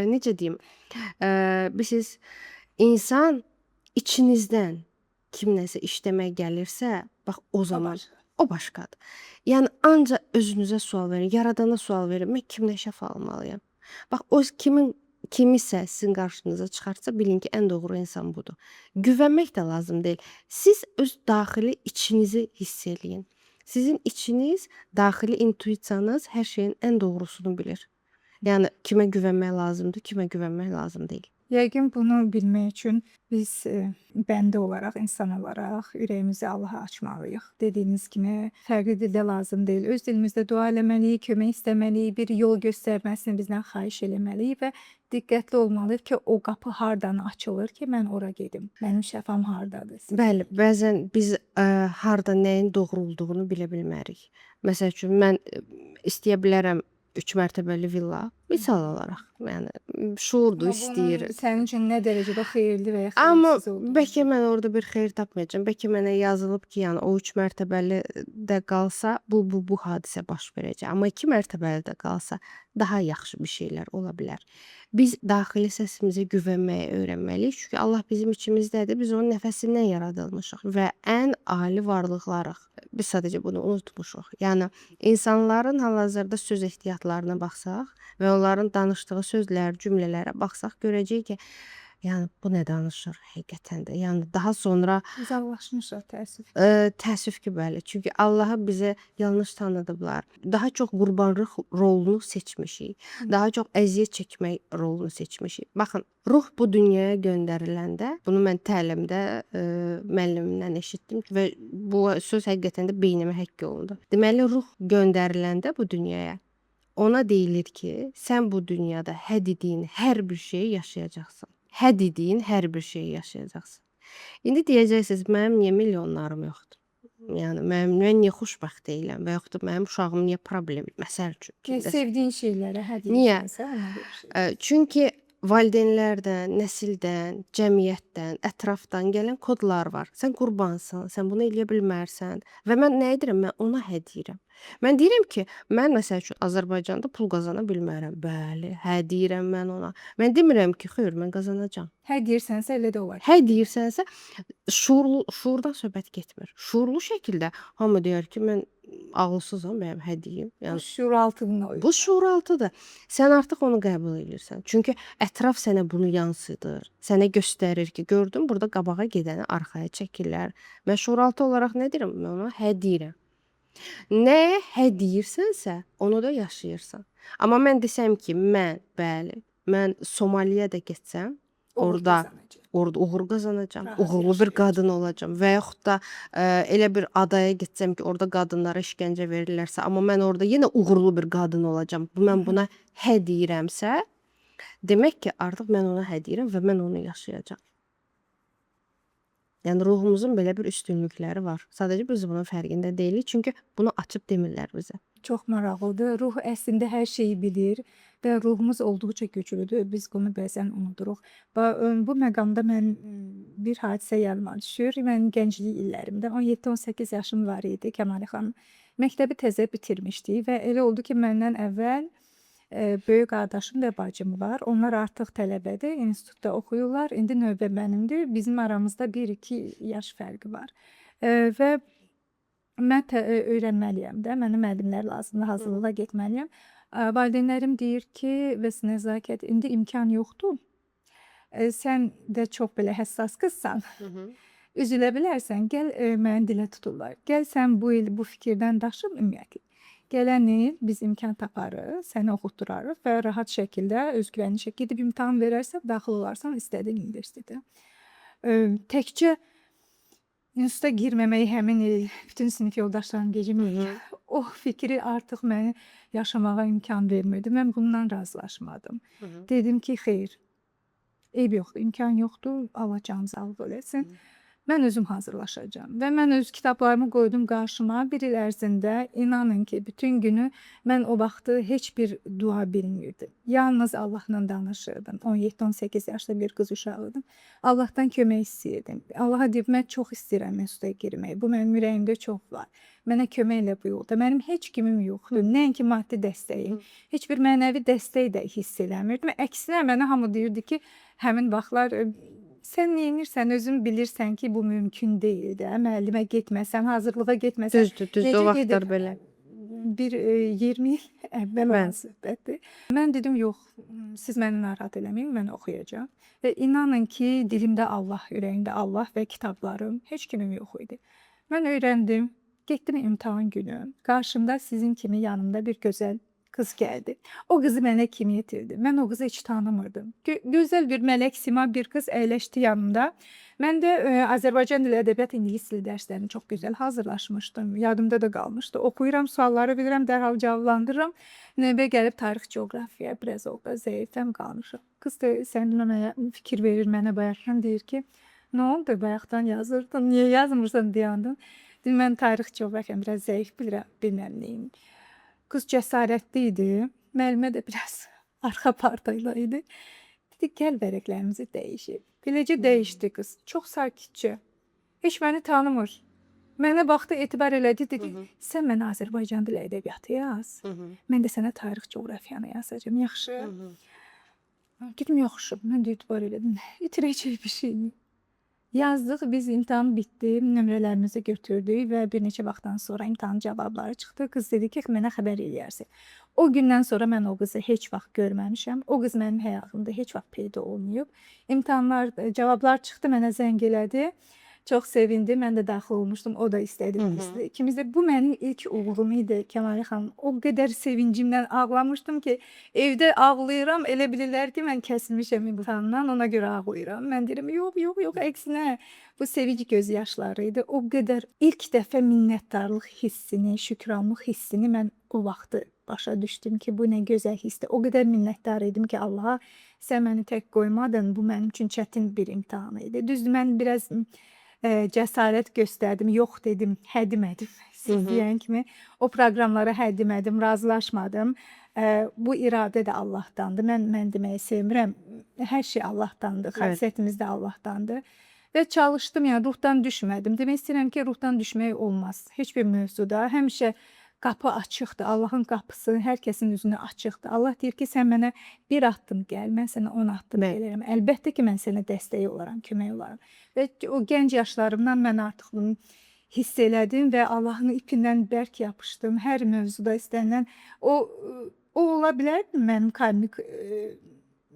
necə deyim? Bilirsiniz, insan içinizdən kimləsə işləmək gəlirsə, bax o zaman o başqadır. Yəni ancaq özünüzə sual verin, yaradana sual verin. Mən kimlə şəfa almalıyam? Bax o kimisə sizin qarşınıza çıxartsa, bilin ki, ən doğru insan budur. Güvənmək də lazım deyil. Siz öz daxili içinizi hiss eləyin. Sizin içiniz, daxili intuisiyanız hər şeyin ən doğrusunu bilir. Yəni kimə güvənmək lazımdır, kimə güvənmək lazım deyil. Yəqin bunu bilmək üçün biz bəndə olaraq, insan olaraq ürəyimizi Allaha açmalıyıq. Dediyiniz kimi fərqli dildə lazım deyil. Öz dilimizdə dua eləməliyik, kömək istəməliyik, bir yol göstərməsini bizdən xahiş eləməliyik və diqqətli olmalıyıq ki, o qapı hardan açılır ki, mən ora gedim. Mənim şəfam hardadır? Bəli, bəzən biz harda nəyin doğru olduğunu bilə bilmərik. Məsəl üçün mən istəyə bilərəm 3 mərtəbəli villa, misal olaraq. Yəni şuurdur, istəyir. Sənin üçün nə dərəcədə xeyirli və ya Amma xeyirsiz olduğunu. bəlkə mən orada bir xeyir tapmayacağam. Bəlkə mənə yazılıb ki, yəni o 3 mərtəbəli də qalsa, bu hadisə baş verəcək. Amma 2 mərtəbəli də qalsa, daha yaxşı bir şeylər ola bilər. Biz daxili səsimizə güvənməyi öyrənməliyik. Çünki Allah bizim içimizdədir. Biz onun nəfəsindən yaradılmışıq və ən ali varlıqlarıq. Biz sadəcə bunu unutmuşuq. Yəni insanların hal-hazırda söz ehtiyatlarına baxsaq və onların danışdığı sözlər, cümlələrə baxsaq görəcəyik ki, yəni bu nə danışır həqiqətən də. Yəni daha sonra uzaqlaşmışıq təəssüf. Təəssüf ki, bəli. Çünki Allahı bizə yanlış tanıdıblar. Daha çox qurbanlıq rolunu seçmişik. Daha çox əziyyət çəkmək rolunu seçmişik. Baxın, ruh bu dünyaya göndəriləndə, bunu mən təlimdə müəllimimdən eşitdim və bu söz həqiqətən də beynimə həkk olundu. Deməli, ruh göndəriləndə bu dünyaya ona deyilir ki, sən bu dünyada hə dediyin hər bir şeyi yaşayacaqsan. Hə dediyin hər bir şeyi yaşayacaqsan. İndi deyəcəksiniz, mənim niyə milyonlarım yoxdur? Yəni mən niyə xoşbəxt deyiləm və yaxud da mənim uşağım niyə problem, məsəl üçün. Sevdiyin şeylərə hə deyirsənsə, ona görə şey. Çünki valideynlərdən, nəsildən, cəmiyyətdən, ətrafdan gələn kodlar var. Sən qurbansan, sən bunu eləyə bilmərsən və mən nə edirəm? Mən ona hə deyirəm. Mən deyirəm ki, mən məsəl üçün Azərbaycanda pul qazana bilmərəm. Bəli, hə deyirəm mən ona. Mən demirəm ki, xeyr, mən qazanacağam. Hə deyirsənsə elə də olar. Hə deyirsənsə, şuurdan söhbət getmir. Şuurlu şəkildə hamı deyər ki, mən ağılsızam, bəyəm hə deyim. Yəni bu şuuraltının oyunu. Bu şuuraltıdır. Sən artıq onu qəbul edirsən. Çünki ətraf sənə bunu yansıdır. Sənə göstərir ki, gördün, burada qabağa gedəni arxaya çəkirlər. Mən şuuraltı olaraq nə deyirəm? Mən ona hə deyirəm. Nəyə hə deyirsənsə, onu da yaşayırsan. Amma mən desəm ki, mən, bəli, mən Somaliyə də getsəm, orada uğur qazanacağam, uğurlu bir qadın olacağam və yaxud da elə bir adaya getsəm ki, orada qadınlara işgəncə verirlərsə, amma mən orada yenə uğurlu bir qadın olacağam. Mən buna hə deyirəmsə, demək ki, artıq mən ona hə deyirəm və mən onu yaşayacağam. Yəni ruhumuzun belə bir üstünlükləri var. Sadəcə biz bunun fərqində deyilik, çünki bunu açıb demirlər bizə. Çox maraqlıdır. Ruh əslində hər şeyi bilir və ruhumuz olduqca güclüdür. Biz bunu bəzən unuduruq. Və bu məqamda mən bir hadisə yadıma düşür. Mənim gənclik illərimdə 17-18 yaşım var idi Kəmalə xanım. Məktəbi təzə bitirmişdik və elə oldu ki, məndən əvvəl böyük qardaşım və bacım var. Onlar artıq tələbədir, institutda oxuyurlar. İndi növbə mənimdir. Bizim aramızda 1-2 yaş fərqi var. Və mən öyrənməliyəm də, mənə müəllimlər lazımdır, hazırlığa getməliyəm. Valideynlərim deyir ki, bəs Nəzakət, indi imkan yoxdur. Sən də çox belə həssas qızsan. Üzülə bilərsən. Gəl məni dilə tuturlar. Gəl sən bu il bu fikirdən daşın ümumiyyətlə. Gələn il biz imkan taparıq, səni oxutdurarıq və rahat şəkildə, özgüvənli şəkildə gedib imtahan verərsən, daxil olarsan istədiyin universitetə. Təkcə instituta girməmək həmin il bütün sinif yoldaşlarım gecikmək, o fikri artıq məni yaşamağa imkan vermirdi. Mən bundan razılaşmadım. Dedim ki, xeyr, eyb yoxdur, imkan yoxdur, Allah canımı sağlıq eləsin. Mən özüm hazırlaşacağam və mən öz kitablarımı qoydum qarşıma. Bir il ərzində inanın ki, bütün günü mən o vaxtı heç bir dua bilmirdim. Yalnız Allahla danışırdım. 17-18 yaşda bir qız uşağı idim. Allahdan kömək istəyirdim. Allaha deyib, mən çox istəyirəm instituta girməyi. Bu mənim ürəyimdə çox var. Mənə kömək elə bu yolda. Mənim heç kimim yoxdur. Nəinki maddi dəstəyim, heç bir mənəvi dəstək də hiss eləmirdim. Əksinə mənə hamı deyirdi ki, həmin vaxtlar sən neynirsən, özün bilirsən ki, bu mümkün deyil də. Müəllimə getməsən, hazırlığa getməsən. Düzdür, o vaxtlar belə. Bir 20 il əvvəl olan söhbətdir. Mən dedim, yox, siz məni narahat eləməyin, mən oxuyacağam. Və inanın ki, dilimdə Allah, ürəyimdə Allah və kitablarım, heç kimim yox idi. Mən öyrəndim, Getdim imtahan günü. Qarşımda sizin kimi yanımda bir gözəl qız gəldi. O qızı mənə kim yetirdi? Mən o qızı heç tanımırdım. Gözəl bir mələk sima bir qız əyləşdi yanımda. Mən də Azərbaycan dili, ədəbiyyat, ingilis dili dərslərini çox gözəl hazırlaşmışdım. Yadımda da qalmışdı. Oxuyuram, sualları bilirəm, dərhal cavablandırıram. Növbə gəlib tarix, coğrafiya, biraz orada zəifəm qalmışam. Qız da sən mənə fikir verir mənə bayaqdan deyir ki, nə oldu bayaqdan yazırdın, niyə yazmırsan dayandın? Dedim mən tarix, coğrafiyanı biraz zəif bilirəm, bilmirəm neynim. Qız cəsarətli idi. Müəllimə də biraz arxa partayla idi. Dedi gəl vərəqlərimizi dəyişək. Beləcə dəyişdi qız. Çox sakitcə. Heç məni tanımır. Mənə baxdı, etibar elədi, dedi, sən mənə Azərbaycan dili ədəbiyyatı yaz. Mən də sənə tarix, coğrafiyanı yazacağam. Yaxşı? Dedim, yaxşı. Mən də etibar elədim. İtirəcək bir şey yox. Yazdıq, biz imtahan bitdi, nömrələrimizi götürdük və bir neçə vaxtdan sonra imtahan cavabları çıxdı. Qız dedi ki, mənə xəbər eləyərsən. O gündən sonra mən o qızı heç vaxt görməmişəm. O qız mənim həyatımda heç vaxt peyda olmayıb. İmtahanlar, cavablar çıxdı, mənə zəng elədi. Çox sevindi. Mən də daxil olmuşdum. O da istədi. İkimiz də bu mənim ilk uğurum idi Kəmalə xanım. O qədər sevincimdən ağlamışdım ki, evdə ağlayıram, elə bilirlər ki, mən kəsilmişəm imtahandan, ona görə ağlayıram. Mən deyirəm, yox, yox, yox, əksinə bu sevinc göz yaşları idi. O qədər ilk dəfə minnətdarlıq hissini, şükranlıq hissini mən o vaxtı başa düşdüm ki, bu nə gözəl hissdir. O qədər minnətdar idim ki, Allaha, sən məni tək qoymadın. Bu mənim üçün çətin bir imtahan idi. Düzdür, mən biraz cəsarət göstərdim, yox dedim, hə demədim. Siz deyən kimi o proqramlara hə demədim, razılaşmadım. Bu iradə də Allahdandır. Mən deməyi sevmirəm. Hər şey Allahdandır. Xasiyyətimiz də Allahdandır. Və çalışdım, yəni ruhdan düşmədim. Demək istəyirəm ki, ruhdan düşmək olmaz. Heç bir mövzuda həmişə qapı açıqdır. Allahın qapısı hər kəsin üzünə açıqdır. Allah deyir ki, sən mənə bir addım gəl, mən sənə 10 addım gələrəm. Əlbəttə ki, mən sənə dəstək olaram, kömək olaram. Və o gənc yaşlarımdan mən artıq bunu hiss elədim və Allahın ipindən bərk yapışdım. Hər mövzuda istənilən o ola bilərdi mənim karmik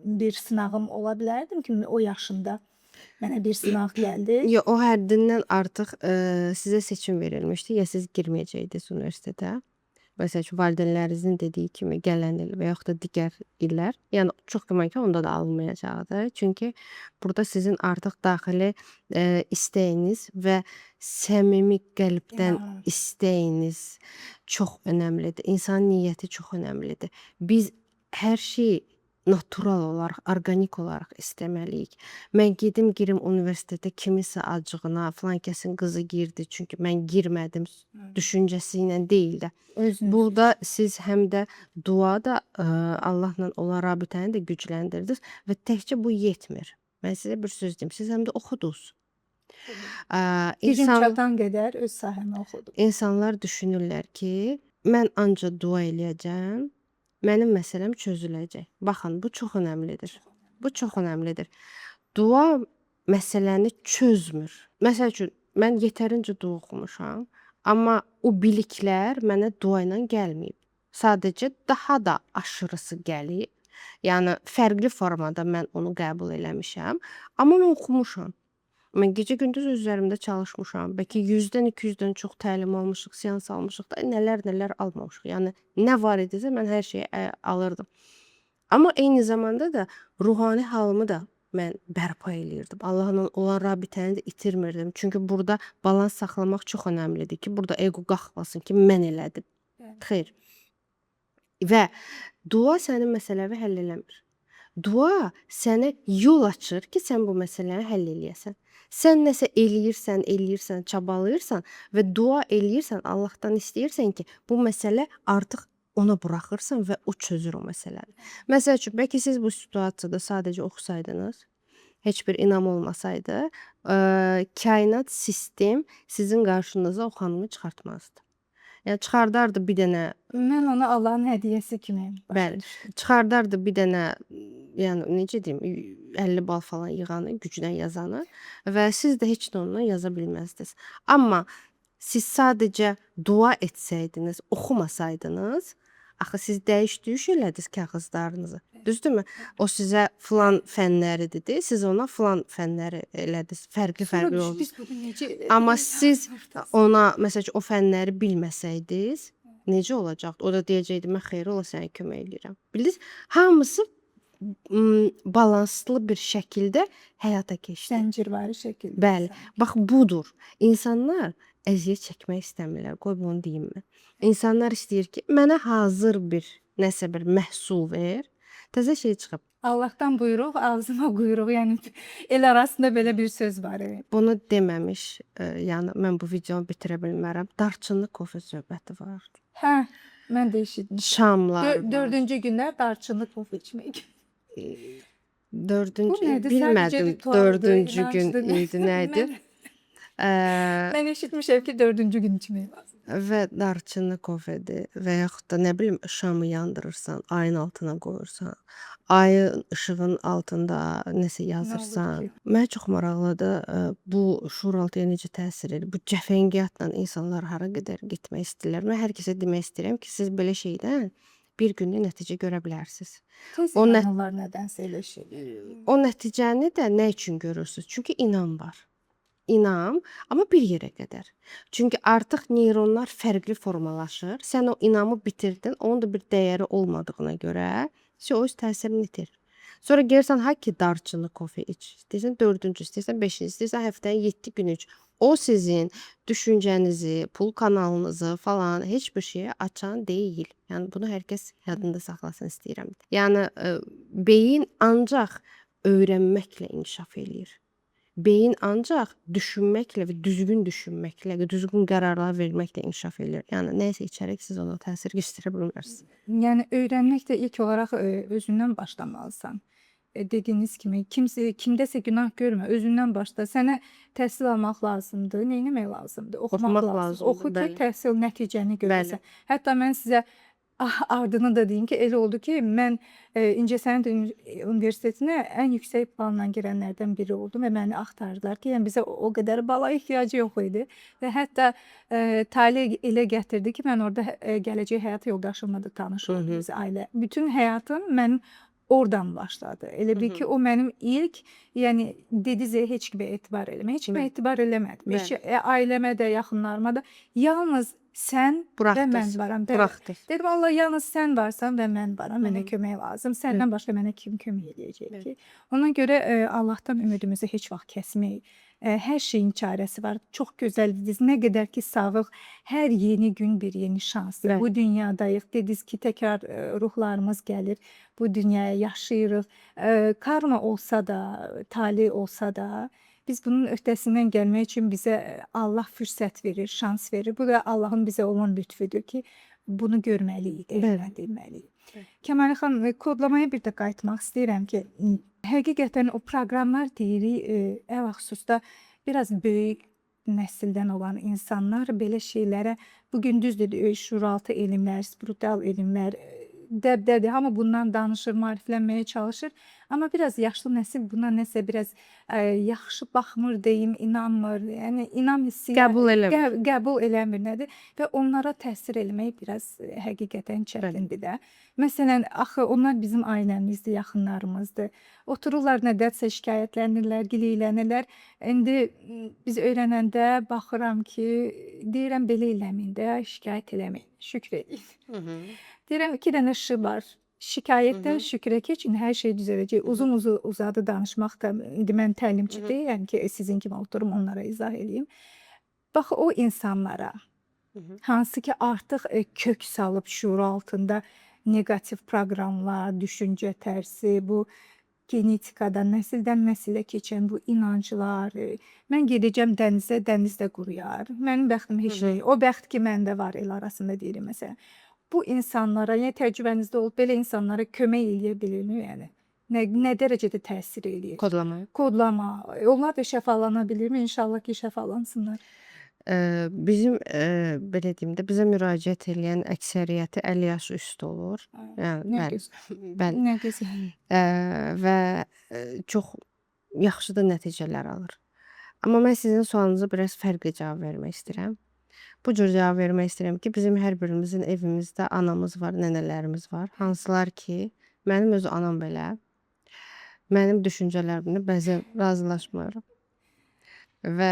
bir sınağım ola bilərdim ki, o yaşımda mənə bir sınaq gəldi. Yox, o həddindən artıq sizə seçim verilmişdi, ya siz girməyəcəydiniz universitetə. Məsəl üçün, valideynlərinizin dediyi kimi gələn il və yaxud da digər illər, yəni çox güman ki, onda da alınmayacaqdı. Çünki burada sizin artıq daxili istəyiniz və səmimi qəlbdən istəyiniz çox önəmlidir. İnsanın niyyəti çox önəmlidir. Biz hər şeyi natural olaraq, orqanik olaraq istəməliyik. Mən gedim girim universitetə kiminsə acığına, filan kəsin qızı girdi, çünki mən girmədim düşüncəsi ilə deyil də. Özünüz. Burada siz həm də dua da Allahla olan rabitəni də gücləndirdiniz və təkcə bu yetmir. Mən sizə bir söz deyim, siz həm də oxudunuz. Gücüm çatan qədər öz sahəmi oxudum. İnsanlar düşünürlər ki, mən ancaq dua eləyəcəm, mənim məsələm çözüləcək. Baxın, bu çox önəmlidir. Bu çox önəmlidir. Dua məsələni çözmür. Məsəl üçün, mən yetərincə dua oxumuşam, amma o biliklər mənə dua ilə gəlməyib. Sadəcə daha da aşırısı gəlib. Yəni fərqli formada mən onu qəbul eləmişəm, amma mən oxumuşam. Mən gecə-gündüz üzərimdə çalışmışam. Bəlkə 100-dən 200-dən çox təlim almışıq, seans almışıq da, nələr-nələr almamışıq. Yəni nə var idisə mən hər şeyi alırdım. Amma eyni zamanda da ruhani halımı da mən bərpa eləyirdim. Allahla olan rabitəni də itirmirdim. Çünki burada balans saxlamaq çox önəmlidir ki, burada ego qalxmasın ki, mən elədim. Xeyr. Və dua sənin məsələvi həll eləmir. Dua sənə yol açır ki, sən bu məsələni həll eləyəsən. Sən nəsə eləyirsən, eləyirsən, çabalayırsan və dua eləyirsən, Allahdan istəyirsən ki, bu məsələ artıq ona buraxırsan və o çözür o məsələni. Məsəl üçün, bəlkə siz bu situasiyada sadəcə oxusaydınız, heç bir inam olmasaydı, kainat, sistem sizin qarşınıza o xanımı çıxartmazdı. Yəni çıxardardı bir dənə. Mən onu Allahın hədiyyəsi kimi başa düşdüm. Çıxardardı bir dənə, yəni necə deyim, 50 bal falan yığanı, güclə yazanı və siz də heç nə ondan yaza bilməzdiniz. Amma siz sadəcə dua etsəydiniz, oxumasaydınız, Axı siz dəyiş-düyüş elədiniz kağızlarınızı. Düzdürmü? O sizə filan fənləri dedi, siz ona filan fənləri elədiniz. Fərqli-fərqli oldu. Biz bunu necə elədik? Amma siz ona məsəl üçün o fənləri bilməsəydiniz, necə olacaqdı? O da deyəcəkdi, mən xeyir ola sənə kömək eləyirəm. Bildiniz? Hamısı balanslı bir şəkildə həyata keçdi. Zəncirvari şəkildə. Bəli. Bax budur. İnsanlar əziyyət çəkmək istəmirlər. Qoy bunu deyim mən. İnsanlar istəyir ki, mənə hazır bir nəsə bir məhsul ver. Təzə şey çıxıb. Allahdan buyruq, ağzıma quyruq. Yəni el arasında belə bir söz var. Bunu deməmiş, yəni mən bu videonu bitirə bilmərəm. Darçınlı kofe söhbəti var. Hə, mən də eşitmişəm. Şamlar var. Dördüncü günlər darçınlı kofe içmək. Dördüncü, Bu nədir? Bilmədim. Dördüncü gün idi, nə idi? Mən eşitmişəm ki, dördüncü gün içmək lazım. Və darçınlı kofedir və yaxud da nə bilim şamı yandırırsan, ayın altına qoyursan, ayın işığının altında nəsə yazırsan. Mənə çox maraqlıdır, bu şuuraltıya necə təsir edir? Bu cəfəngiyatla insanlar hara qədər getmək istəyirlər? Mən hər kəsə demək istəyirəm ki, siz belə şeydən bir günlük nəticə görə bilərsiniz. Tez O inanırlar nədənsə elə şey. O nəticəni də nə üçün görürsüz? Çünki inam var. İnam, amma bir yerə qədər. Çünki artıq neyronlar fərqli formalaşır. Sən o inamı bitirdin, onun da bir dəyəri olmadığına görə o öz təsirini itirir. Sonra gəlirsən ha ki darçınlı kofe iç. İstəyirsən dördüncü, istəyirsən beşinci, istəyirsən həftənin 7 günü iç. O sizin düşüncənizi, pul kanalınızı falan heç bir şeyə açan deyil. Yəni bunu hər kəs yadında saxlasın istəyirəm. Yəni beyin ancaq öyrənməklə inkişaf eləyir. Beyin ancaq düşünməklə və düzgün düşünməklə, düzgün qərarlar verməklə inkişaf eləyir. Yəni nəyisə içərək siz ona təsir göstərə bilmərsiniz. Yəni öyrənmək də ilk olaraq özündən başlamalısan. Dediyiniz kimi kimsə kimdəsə günah görmə, özündən başla. Sənə təhsil almaq lazımdır. Nə etmək lazımdır? Oxumaq lazımdır. Oxu ki, təhsil nəticəni görəsən. Hətta mən sizə ardını da deyim ki, elə oldu ki, mən İncəsənət Universitetinə ən yüksək balla girənlərdən biri oldum və məni axtardılar ki, yəni bizə o qədər bala ehtiyacı yox idi və hətta tale elə gətirdi ki, mən orada gələcək həyat yoldaşımla da tanış oldum, biz ailə. Bütün həyatım mənim oradan başladı. Elə bil ki, o mənim ilk, yəni dedizə heç kimə etibar eləmə. Heç kimə etibar eləmədim. Heç ailəmə də, yaxınlarıma da. Yalnız sən və mən varam. Buraxdınız. Dedim Allah, yalnız sən varsan və mən varam. Mənə kömək lazım. Səndən başqa mənə kim kömək eləyəcək ki? Ona görə Allahdan ümidimizi heç vaxt kəsməyik. Hər şeyin çarəsi var. Çox gözəl dediniz. Nə qədər ki sağlıq, hər yeni gün bir yeni şansdır. Bu dünyadayıq. Dediniz ki, təkrar ruhlarımız gəlir. Bu dünyaya yaşayırıq. Karma olsa da, tale olsa da, biz bunun öhdəsindən gəlmək üçün bizə Allah fürsət verir, şans verir. Bu da Allahın bizə olan lütfüdür ki, bunu görməliyik, dəyərləndirməliyik. Kəmalə xanım, kodlamaya bir də qayıtmaq istəyirəm ki, həqiqətən o proqramlar deyirik, ələlxüsusda biraz böyük nəsildən olan insanlar belə şeylərə bugün düzdür, şuuraltı elmlər, spiritual elmlər dəbdədir. Hamı bundan danışır, maariflənməyə çalışır. Amma biraz yaşlı nəsil buna nəsə biraz yaxşı baxmır deyim, inanmır. Yəni inam hissi qəbul eləmir. Qəbul eləmir nədir? Və onlara təsir eləmək biraz həqiqətən çətindir də. Məsələn, axı onlar bizim ailəmizdir, yaxınlarımızdır. Otururlar nədənsə şikayətlənirlər, gileylənirlər. İndi biz öyrənəndə baxıram ki, deyirəm belə eləməyin də, şikayət eləməyin, şükr eləyin. Deyirəm 2 dənə ş var. Şikayətdən şükrə keçin, hər şey düzələcək. Uzun uzadı danışmaq da indi mən təlimçi deyiləm ki, sizin kimi oturum onlara izah eləyim. Bax o insanlara, hansı ki artıq kök salıb şuur altında neqativ proqramlar, düşüncə tərzi, bu genetikadan, nəsildən nəsilə keçən bu inanclar. Mən gedəcəm dənizə, dəniz də quruyar. Mənim bəxtim heç nə. O bəxt ki məndə var, el arasında deyirik məsələn. Bu insanlara, yəni təcrübənizdə olub belə insanlara kömək eləyə bilirmi? Yəni nə dərəcədə təsir eləyir? Kodlama. Kodlama. Onlar da şəfalana bilirmi? İnşallah ki, şəfalansınlar. Bizim belə deyim də, bizə müraciət eləyən əksəriyyəti 50 yaş üstü olur. Yəni nə gözəl. Bəli. Nə gözəl. Və çox yaxşı da nəticələr alır. Amma mən sizin sualınıza biraz fərqli cavab vermək istəyirəm. Bu cür cavab vermək istəyirəm ki, bizim hər birimizin evimizdə anamız var, nənələrimiz var. Hansılar ki, mənim öz anam belə mənim düşüncələrimlə bəzən razılaşmır. Və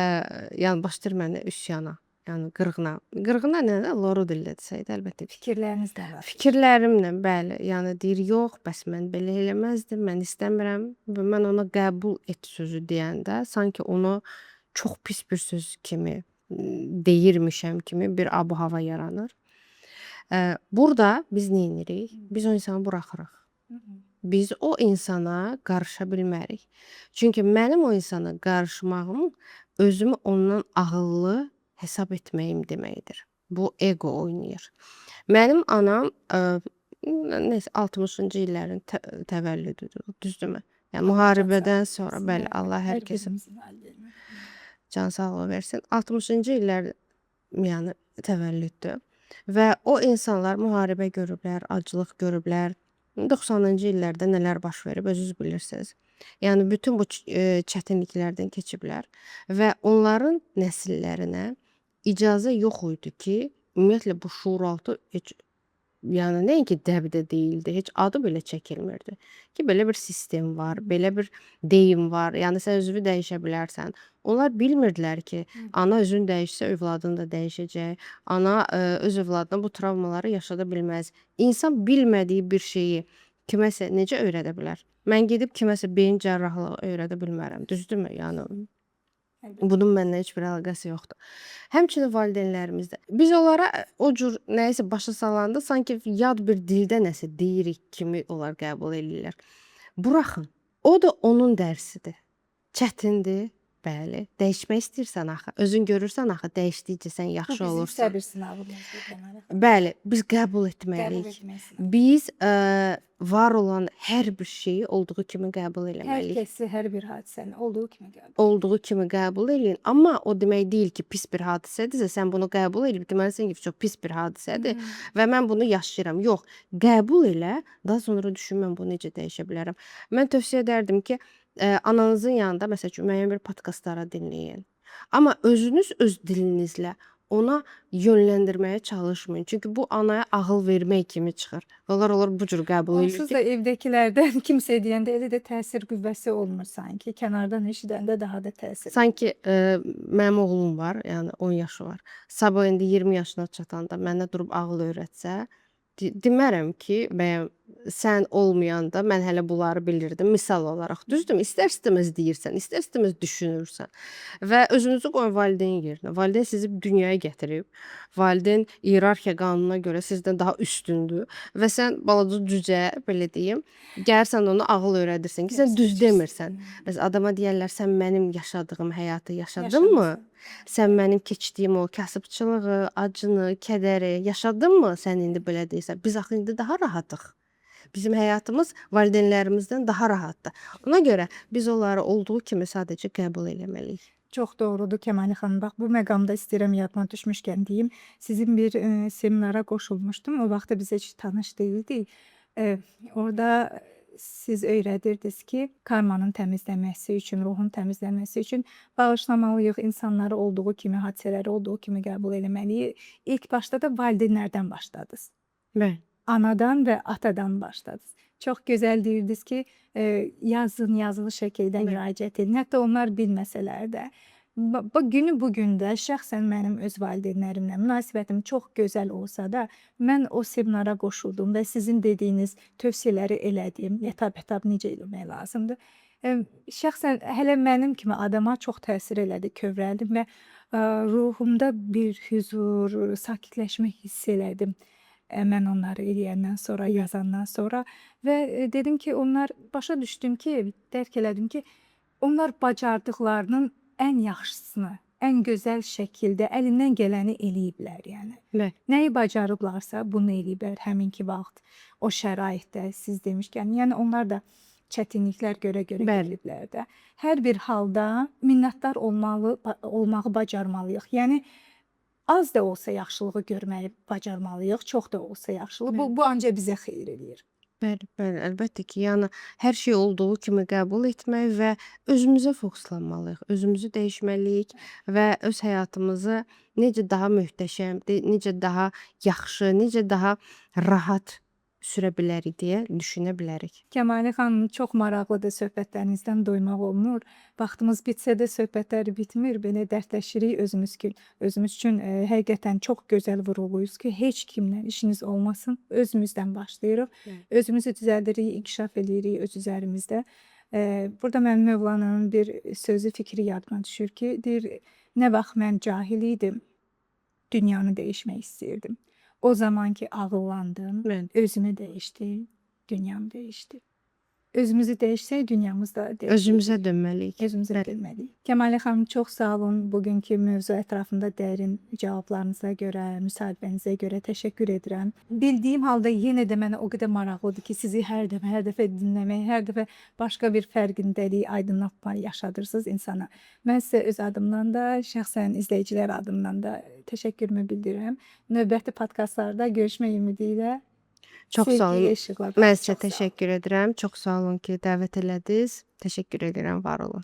yəni başlayır mənə üsyana, yəni qırğına. Qırğına nə də loru dildə desək də əlbəttə ki. Fikirləriniz də var. Fikirlərimlə, bəli. Yəni deyir, yox, bəs mən belə eləməzdim, mən istəmirəm və mən ona qəbul et sözü deyəndə sanki onu çox pis bir söz kimi deyirmişəm kimi bir ab-hava yaranır. Burada biz nə edirik? Biz o insanı buraxırıq. Biz o insana qarışa bilmərik. Çünki mənim o insana qarışmağım özümü ondan ağıllı hesab etməyim deməkdir. Bu ego oynayır. Mənim anam nəysə 60-cı illərin təvəllüdüdür, düzdürmü? Yəni müharibədən sonra, bəli, Allah hər kəsin can sağlığı versin. 60-cı illər yəni təvəllüddür və o insanlar müharibə görüblər, aclıq görüblər. 90-cı illərdə nələr baş verib özünüz bilirsiniz. Yəni bütün bu çətinliklərdən keçiblər və onların nəsillərinə icazə yox idi ki, ümumiyyətlə bu şuuraltı heç yəni nəinki dəbdə deyildi, heç adı belə çəkilmirdi. Ki belə bir sistem var, belə bir deyim var. Yəni sən özünü dəyişə bilərsən. Onlar bilmirdilər ki, ana özünü dəyişsə övladını da dəyişəcək. Ana öz övladına bu travmaları yaşada bilməz. İnsan bilmədiyi bir şeyi kiməsə necə öyrədə bilər? Mən gedib kiməsə beyin cərrahlığı öyrədə bilmərəm, düzdürmü? Yəni bunun məndən heç bir əlaqəsi yoxdur. Həmçinin valideynlərimizdə. Biz onlara o cür nəyisə başa salanda sanki yad bir dildə nəsə deyirik kimi onlar qəbul eləyirlər. Buraxın. O da onun dərsidir. Çətindir, bəli. Dəyişmək istəyirsən axı. Özün görürsən axı, dəyişdikcə sən yaxşı bu bizim olursan. Səbir sınavımızdır deməli. Bəli, biz qəbul etməliyik. Qəbul biz var olan hər bir şeyi olduğu kimi qəbul eləməliyik. Hər kəsi, hər bir hadisəni olduğu kimi qəbul. Olduğu kimi qəbul eləyin. Amma o demək deyil ki, pis bir hadisədirsə, sən bunu qəbul edib deməlisən ki, çox pis bir hadisədir və mən bunu yaşayıram. Yox, qəbul elə, daha sonra düşün mən bunu necə dəyişə bilərəm. Mən tövsiyə edərdim ki, ananızın yanında məsəl üçün müəyyən bir podkastlara dinləyin. Amma özünüz öz dilinizlə ona yönləndirməyə çalışmayın. Çünki bu anaya ağıl vermək kimi çıxır. Onlar bu cür qəbul edir. Onsuz da evdəkilərdən kimsə deyəndə elə də təsir qüvvəsi olmur sanki. Kənardan eşidəndə daha da təsir. Sanki mənim oğlum var, yəni 10 yaşı var. Sabah indi 20 yaşına çatanda mənə durub ağıl öyrətsə, demərəm ki, bəyəm sən olmayanda mən hələ bunları bilirdim. Misal olaraq, düzdürmü? İstər-istəməz deyirsən, istər-istəməz düşünürsən və özünüzü qoyun valideyn yerinə. Valideyn sizi dünyaya gətirib, valideyn iyerarxiya qanununa görə sizdən daha üstündür və sən balaca cücə, belə deyim, gəlirsən ona ağıl öyrədirsən ki, sən düz demirsən. Bəs adama deyərlər, sən mənim yaşadığım həyatı yaşadınmı? Sən mənim keçdiyim o kasıbçılığı, acını, kədəri yaşadınmı? Sən indi belə deyirsən. Biz axı indi daha rahatıq. Bizim həyatımız valideynlərimizdən daha rahatdır. Ona görə biz onları olduğu kimi sadəcə qəbul eləməliyik. Çox doğrudur Kəmalə xanım. Bax bu məqamda istəyirəm yadıma düşmüşkən deyim. Sizin bir seminara qoşulmuşdum. O vaxtda biz heç tanış deyildik. Orada siz öyrədirdiniz ki, karmanın təmizlənməsi üçün, ruhun təmizlənməsi üçün bağışlamalıyıq, insanları olduğu kimi, hadisələri olduğu kimi qəbul eləməliyik. İlk başda da valideynlərdən başladınız. Bəli. Anadan və atadan başladınız. Çox gözəl deyirdiniz ki, yazın, yazılı şəkildə müraciət edin. Hətta onlar bilməsələr də. Bu günü bu gündə şəxsən mənim öz valideynlərimlə münasibətim çox gözəl olsa da, mən o seminara qoşuldum və sizin dediyiniz tövsiyələri elədim. Etap-etap necə eləmək lazımdır. Şəxsən hələ mənim kimi adama çox təsir elədi, kövrəldim və ruhumda bir hüzur, sakitləşmə hiss elədim. Mən onları eləyəndən sonra, yazandan sonra və dedim ki, onlar başa düşdüm ki, dərk elədim ki, onlar bacardıqlarının ən yaxşısını, ən gözəl şəkildə əlindən gələni eləyiblər, yəni. Bəli. Nəyi bacarıblarsa bunu eləyiblər həminki vaxt, o şəraitdə siz demişkən, yəni onlar da çətinliklər görə-görə gəliblər də. Hər bir halda minnətdar olmağı bacarmalıyıq. Yəni az da olsa yaxşılığı görməyi bacarmalıyıq, çox da olsa yaxşılığı. Bu ancaq bizə xeyir eləyir. Bəli, bəli, əlbəttə ki, yəni hər şey olduğu kimi qəbul etmək və özümüzə fokuslanmalıyıq. Özümüzü dəyişməliyik və öz həyatımızı necə daha möhtəşəm, necə daha yaxşı, necə daha rahat sürə bilərik deyə düşünə bilərik. Kəmalə xanım, çox maraqlıdır söhbətlərinizdən doymaq olmur. Vaxtımız bitsə də söhbətlər bitmir. Belə dərdləşirik özümüz ki, özümüz üçün həqiqətən çox gözəl vurğulayırıq ki, heç kimlə işiniz olmasın. Özümüzdən başlayırıq. Bəli. Özümüzü düzəldirik, inkişaf eləyirik öz üzərimizdə. Burada mənim Mövlananın bir sözü, fikri yadıma düşür ki, deyir, nə vaxt mən cahil idim, dünyanı dəyişmək istəyirdim. O zaman ki ağıllandım, Bəli. özümü dəyişdim, dünyam dəyişdi. Özümüzü dəyişsək dünyamız da dəyişir. Özümüzə dönməliyik. Özümüzə Bəli. dönməliyik. Kəmalə xanım, çox sağ olun. Bugünkü mövzu ətrafında dərin cavablarınıza görə, müsahibənizə görə təşəkkür edirəm. Bildiyim halda yenə də mənə o qədər maraqlıdır ki, sizi hər dəfə, hər dəfə dinləmək, hər dəfə başqa bir fərqindəlik, aydınlatma yaşadırsınız insana. Mən sizə öz adımdan da, şəxsən izləyicilər adından da təşəkkürümü bildirirəm. Növbəti podkastlarda görüşmək ümidi ilə. Çox sağ olun. Sevgi ilə işıqla. Mən sizə Çox sağ olun. təşəkkür edirəm. Çox sağ olun ki, dəvət elədiniz. Təşəkkür edirəm, var olun.